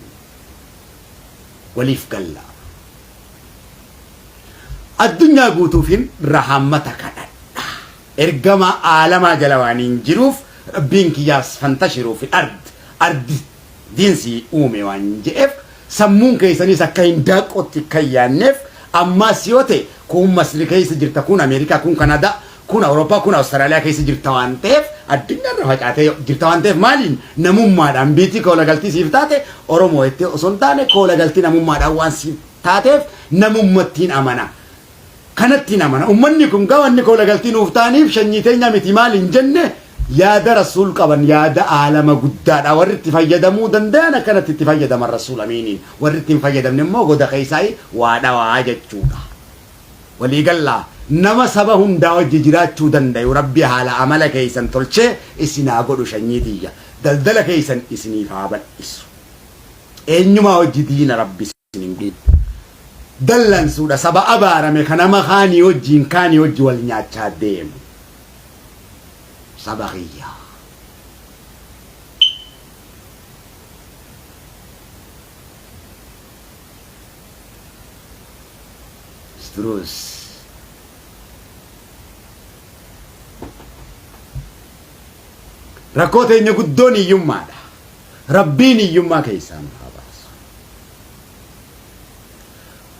waliif galla. Addunyaa guutuufin rahammata kadhadha. Ergamaa aalamaa jala waan hin jiruuf Rabbiin kiyyaas fantashiruu fil ard ardi diinsii uume waan je'eef sammuun keessanis akka hin daaqqootti akka hin yaanneef ammaas yoo ta'e kuun Masri keessa jirta kuun Ameerikaa kuun Kanaadaa kuun Awurooppaa kuun Awustiraaliyaa keessa jirta waan ta'eef addunyaarra facaatee jirta waan ta'eef maaliin namummaadhaan biitii koolagaltii siif taate Oromoo jettee osoo hin taane koolagaltii namummaadhaan waan siif taateef namummattiin amana. Kanattiin amana. Ummanni kun gaa wanni koolagaltii nuuf ta'aniif shanyii teenya miti maal hin jenne yaada rasuul qaban yaada aalama guddaadha. Warri itti fayyadamuu danda'an akkanatti itti fayyadaman rasuul amiiniin. Warri itti hin fayyadamne immoo goda keessaa waa dhawaa jechuudha. Waliigallaa nama saba hundaa wajji jiraachuu dandayu rabbi haala amala keessan tolchee isin haa godhu shanyii tiyya. Daldala keessan isiniif haa bal'isu. Eenyumaa wajji diina rabbi isin hin godhin. Dallansuudha saba abaarame ka nama kaanii wajjiin kaanii wajji wal nyaachaa deemu. Saba kiyya. Struus. Rakkoo teenya guddoon hiyyummaadha. Rabbiin hiyyummaa keessaa nu haa baasu.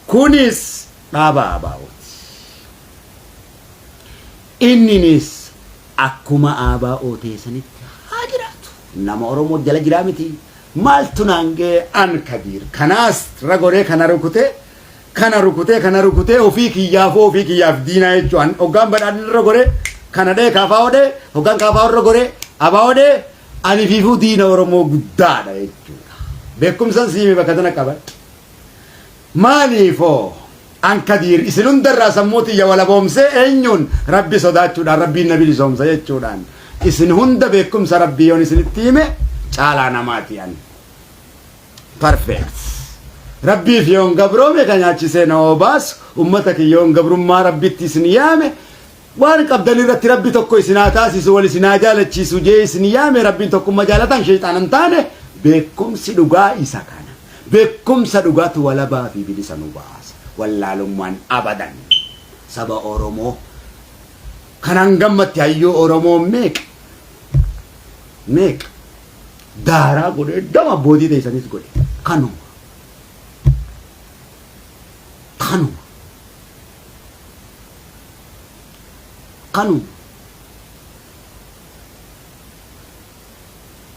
Kunis dhaaba ABOti. Inninis akkuma ABO teessanitti haa jiraatu. Nama Oromoo jala jiraa miti. Maaltu naan ga'e an Kadiir. Kanaas ragoree kana rukutee kana rukutee kana rukutee ofii kiyyaafoo ofii kiyyaaf diinaa jechuun hoggaan badhaadhina irra goree kana dhee kaafaa odhee hoggaan kaafaa irra goree abaa odhee ani fiifuu diina Oromoo guddaadha jechuudha. Beekumsan siime bakka tana qabadhe. Maaliifoo an Kadiir isin hundarraa sammuu tiyya walaboomsee eenyuun Rabbi sodaachuudhaan Rabbiin na bilisoomsa jechuudhaan isin hunda beekumsa Rabbii yoon isinitti hime caalaa namaati an. Perfect. Rabbiif yoon gabroome ka nyaachisee na obaasu ummata kiyya yoon gabrummaa Rabbitti isin yaame waan qabdan irratti Rabbi tokko isin haa taasisu wal isin haa jaalachiisu jee isin yaame Rabbiin tokkummaa jaalatan sheyxaana hin taane beekumsi dhugaa isa kana. Beekumsa dhugaatu walabaa fi bilisa nu baasa. Wallaalummaan abadan saba Oromoo kanaan gammatti hayyuu Oromoo meeqa meeqa daaraa godhee dama abbootii teessanis godhe kanuma kanuma kanuma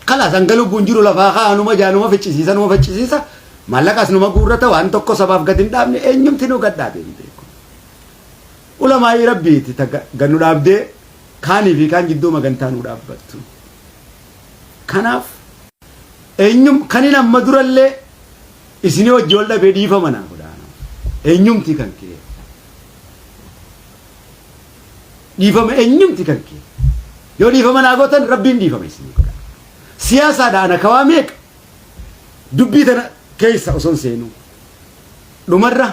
kalaas hanga lubbuun jiru lafaa kaa'anuma jaanuma ficcisiisa numa ficcisiisa maallaqas numa guurrata waan tokko sabaaf gad hin dhaabne eenyumti nu gad dhaabe hin beeku. Ulamaa'ii rabbiiti ta gad nu dhaabdee kaanii fi kaan jidduu magantaa nu dhaabbattu. Kanaaf eenyum kanin amma durallee isinii wajji wal dhabee dhiifama naa godhaa. Eenyumti kan kee dhiifama eenyumti kan kee yoo dhiifama naa gootan rabbiin dhiifama isinii godha. Siyaasaadha ana kawaa meeqa dubbii tana keessa osoo hin seenuu dhumarra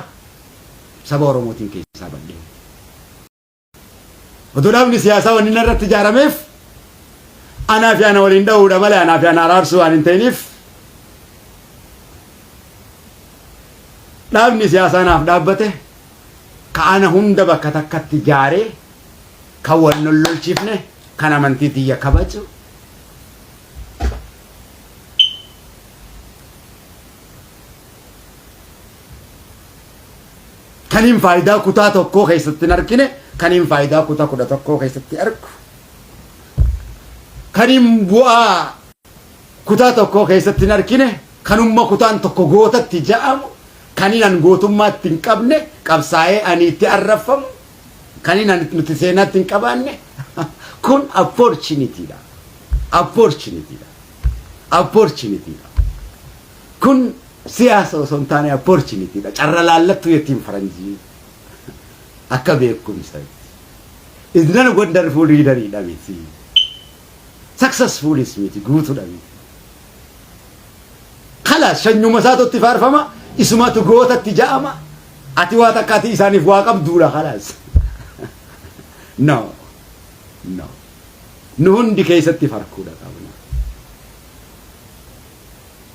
saba Oromootiin keessaa badhee. Otoo dhaabni siyaasaa wanni narratti ijaarameef anaa fi ana waliin dha'uudha malee anaa fi ana araarsuu waan hin ta'iniif dhaabni siyaasaa naaf dhaabbate ka ana hunda bakka takkatti ijaaree kan wal nollolchifne kan amantii tiyya kabaju Kaniin faayidaa kutaa tokkoo keessatti hin argine, kaniin faayidaa kutaa 11 keessatti argu. Kaniin bu'aa kutaa tokkoo keessatti hin argine, kanumma kutaan tokko gootatti ja'amu, kaniin an gootummaatti hin qabne, qabsaa'ee ani itti arraffamu, kaniin an nuti seenaatti hin qabaanne, kun opportunity dha. Opportunity dha. Opportunity dha. Kun siyaasa osoo hin taane opportunity dha. Carra laallattuu jettiin faranjii. Akka beekumsa. Is not wonderful leader dha miti. Successful is miti guutuudha miti. Kalaas shanyuma isaatu itti faarfama isumatu gootatti ja'ama ati waa takka ati isaaniif waa qabduudha kalaas. No. No. Nu hundi keessatti farkuudha qabna.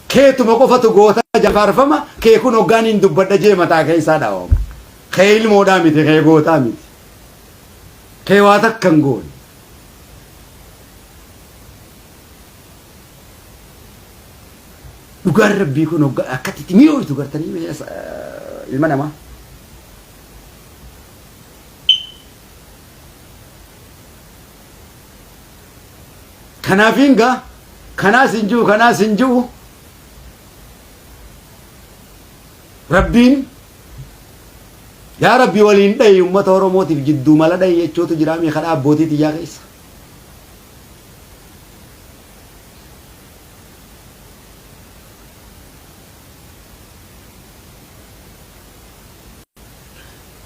Keetuma qofatu goota faarfama kee kun hoggaan hin dubbadha jee mataa keessaa dhaawama. Kee ilmoodhaa miti kee gootaa miti. Kee waa takka hin goone. Dhugaan rabbii kun hoggaa akkatti itti mi'ooytu gartanii ilma namaa. Kanaafiin gaa kanaas hin ji'u kanaas hin ji'u rabbiin yaa rabbi waliin dhayi ummata Oromootiif jidduu mala dhayi jechuutu jira mii kadhaa abbootii tiyyaa keessa.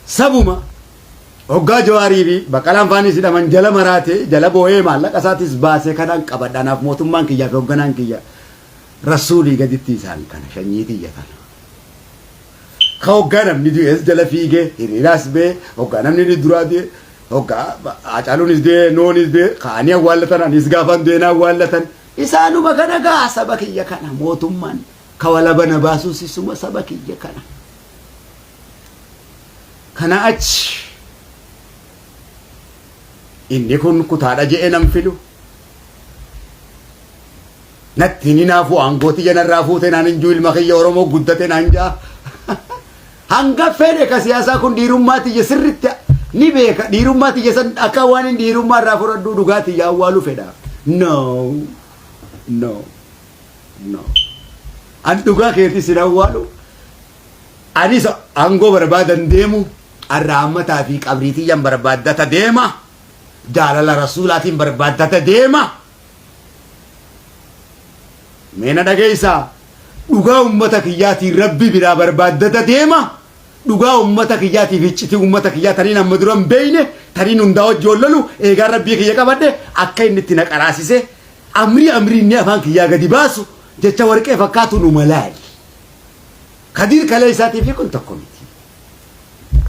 Sabuma hoggaa Jawaarii fi Baqqalaan faanis hidhaman jala maraatee jala boo'ee maallaqa isaatis baasee kanaan qabadha anaaf mootummaan kiyyaa fi hogganaan kiyya rasuulii gaditti isaan kana shanyii tiyya tana. Ka hoggaa namni du'es jala fiigee hiriiraas ba'ee hoggaa namni duraa du'e hoggaa Hacaaluunis du'e Noonis du'e ka'anii awwaallatan anis gaafaan du'e na awwaallatan isaanuma kana gaa saba kiyya kana mootummaan ka walaba na baasuus isuma saba kiyya kana. Kana achi inni kun kutaadha je'ee nan filu. Natti hin hinaafu aangoo tiyya narraa fuute naan hin jiru ilma kiyya Oromoo guddate naan jaa. Hanga fedhe ka siyaasaa kun dhiirummaa tiyya sirritti ni beeka. Dhiirummaa tiyya san akka waan hin dhiirummaa irraa fudhadhuu dhugaa tiyya awwaalu fedha. No. No. No. An dhugaa keetii sin awwaalu. Anis aangoo barbaadan deemu. Arraammataa fi qabrii tiyyan barbaaddata deema. Jaalala rasuulaatiin barbaaddata deema. Mee na dhageessaa. Dhugaa ummata kiyyaatiin rabbi biraa barbaaddata deema. Dhugaa ummata kiyyaatiif iccitii ummata kiyyaa taniin amma dura hin beeyne taniin hundaa wajji wal lolu eegaan rabbii kiyya qabadhe akka inni itti na qaraasise amrii amrii inni afaan kiyyaa gadi baasu jecha warqee fakkaatu numa laali. Kadiir kalee isaatii fi kun tokko miti.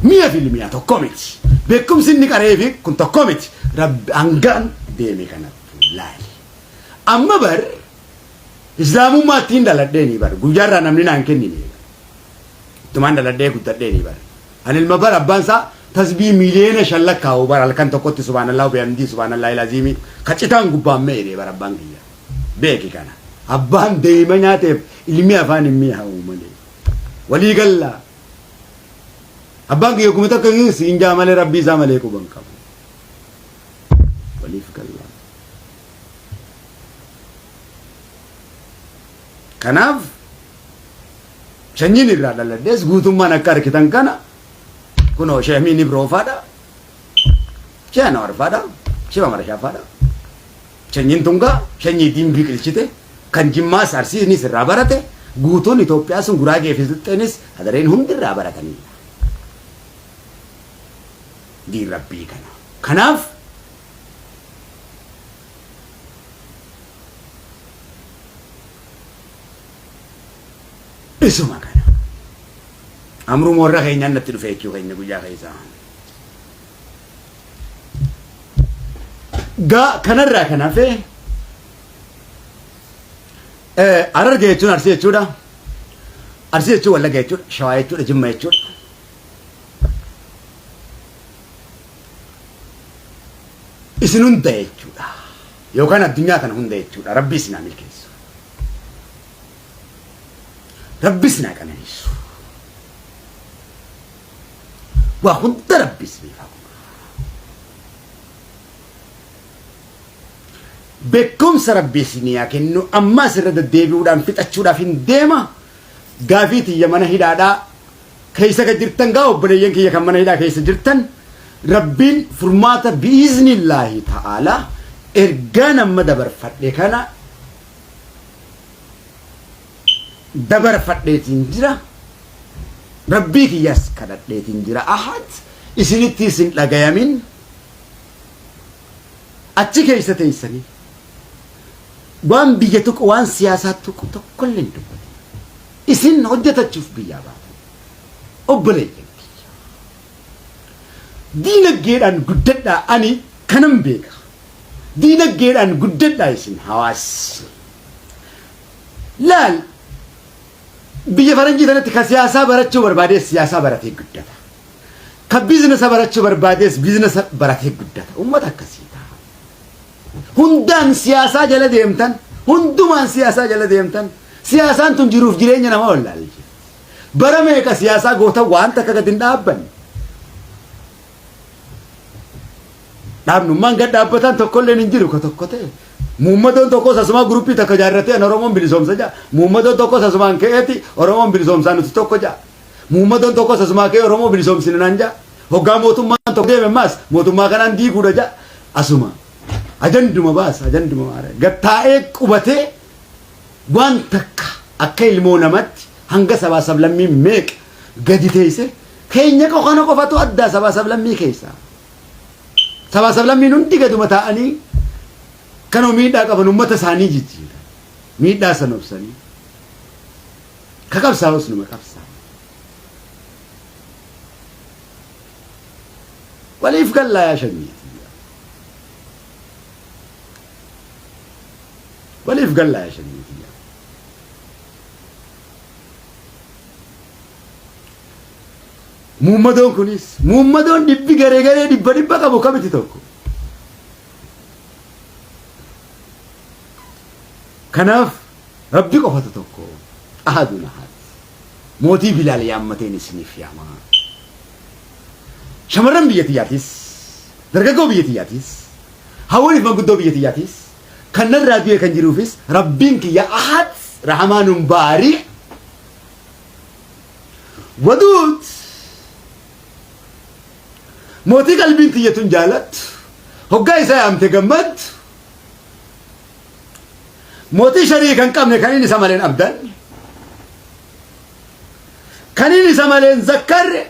Mi'a fi mi'a tokko miti. Beekumsi inni qaree fi kun tokko miti. Rabbi hangaan deeme kanattu laali. Amma bar Islaamummaattiin dhaladheeni bar guyyaarraa namni naan kennine. Ittumaan dhaladhee guddadheeni bar. Ani ilma bar abbaan isaa tasbii 5 miiliyoona lakkaa'u bar halkan tokkotti subhaanallah bihamdii subhaanallah ilaziimii ka citaan gubbaan meedhe bar abbaan kiyya. Beeki kana. Abbaan deema nyaateef ilmi afaan hin mi'aawu malee. Walii gallaa. Abbaan kiyya 1000 siin jaa malee rabbii isaa malee quban qabu. Waliif gallaa. Kanaaf sanyiin irraa dhaladhees guutummaan akka argitan kana kunoo Sheehmiin Ibroofaadha. Shee Anwaarfaadha. Shee Mamarashaafaadha. Sanyiin tungaa sanyii diin biqilchite kan Jimmaas Arsiinis irraa barate guutuun Itoophiyaa sun Guraagee fi Silxeenis Hadareen hundi irraa baratanidha. Diin rabbii kana. Kanaaf isuma kana. Amruma warra keenyaan natti dhufe jechuu keenya guyyaa keessaa. Gaa kanarraa kan hafe Hararge jechuun Arsii jechuudha. Arsii jechuun Wallagga jechuudha. Shawaa jechuudha. Jimma jechuudha. Isin hunda jechuudha. Yookaan addunyaa kana hunda jechuudha. Rabbi isin haa milkeessu. Rabbi isin haa qananiisu. Waa hunda Rabbi isiniif haa godhu. Beekumsa Rabbi isinii haa kennu. Ammaas irra deddeebi'uudhaan fixachuudhaaf hin deema. Gaafii tiyya mana hidhaadhaa keessa kan jirtan gaa obboleeyyan kiyya kan mana hidhaa keessa jirtan Rabbiin furmaata bi'iiznillaahi ta'aalaa ergaan amma dabarfadhe kana dabarfadheetiin jira. Rabbii kiyyas kadhadheetiin jira. Ahad isinitti isin dhagayamin achi keessa teessanii waan biyya tuqu waan siyaasaa tuqu tokkollee hin dubbatin. Isin hojjetachuuf biyyaa baatan. Obboleeyyan kiyya. Diinaggeedhaan guddadhaa ani kanan beeka. Diinaggeedhaan guddadhaa isin hawaasni. Laal biyya faranjii tanatti ka siyaasaa barachuu barbaadees siyaasaa baratee guddata. Ka biizinasa barachuu barbaadees biizinasa baratee guddata. Uummata akkasii ta'a. Hundaan siyaasaa jala deemtan, hundumaan siyaasaa jala deemtan, siyaasaan tun jiruuf jireenya nama wallaalchi. Bara meeqa siyaasaa goota waan takka gad hin dhaabbanne. Dhaabnummaan gad dhaabbatan tokkolleen hin jiru ka tokko ta'e. Muummadoon tokkos asumaa guruppii takka jaarratee an Oromoon bilisoomsa ja'a. Muummadoon tokkos asumaan ka'eeti Oromoon bilisoomsaa nuti tokko ja'a. Muummadoon tokkos asumaa ka'ee Oromoo bilisoomsina naan ja'a. Hoggaa mootummaan tokko deeme ammaas mootummaa kanaan diiguudha ja'a. Asuma ajanduma baasa ajanduma maara. Gattaa'ee qubatee waan takka akka ilmoo namatti hanga sabaa sablammii meeqa gadi teesse keenya kana qofatu addaa sabaa sablammii keessaa. Sabaa sablammiin hundi gaduma taa'anii kanuma miidhaa qaban uummata isaanii jijjiira. Miidhaa sana obsanii. Ka qabsaa'us numa qabsaa'a. Waliif gallaa yaa shanyii. Waliif gallaa yaa shanyii. Muummadoon kunis muummadoon dhibbi garee garee dhibba dhibba qabu kamiti tokko. Kanaaf Rabbi qofatu tokko. Ahadun ahad. Mootii Bilaal yaammateen isiniif yaama. Shamarran biyya tiyyaatis, dargaggoo biyya tiyyaatis, hawwaniif manguddoo biyya tiyyaatis, kan narraa du'e kan jiruufis Rabbiin kiyya ahad rahamaanun baarii waduud mootii qalbiin tiyya tun jaalattu hoggaa isaa yaamte gammaddu Mootii shariika hin qabne kan inni isa malee hin abdan, kan inni isa malee hin zakkarre,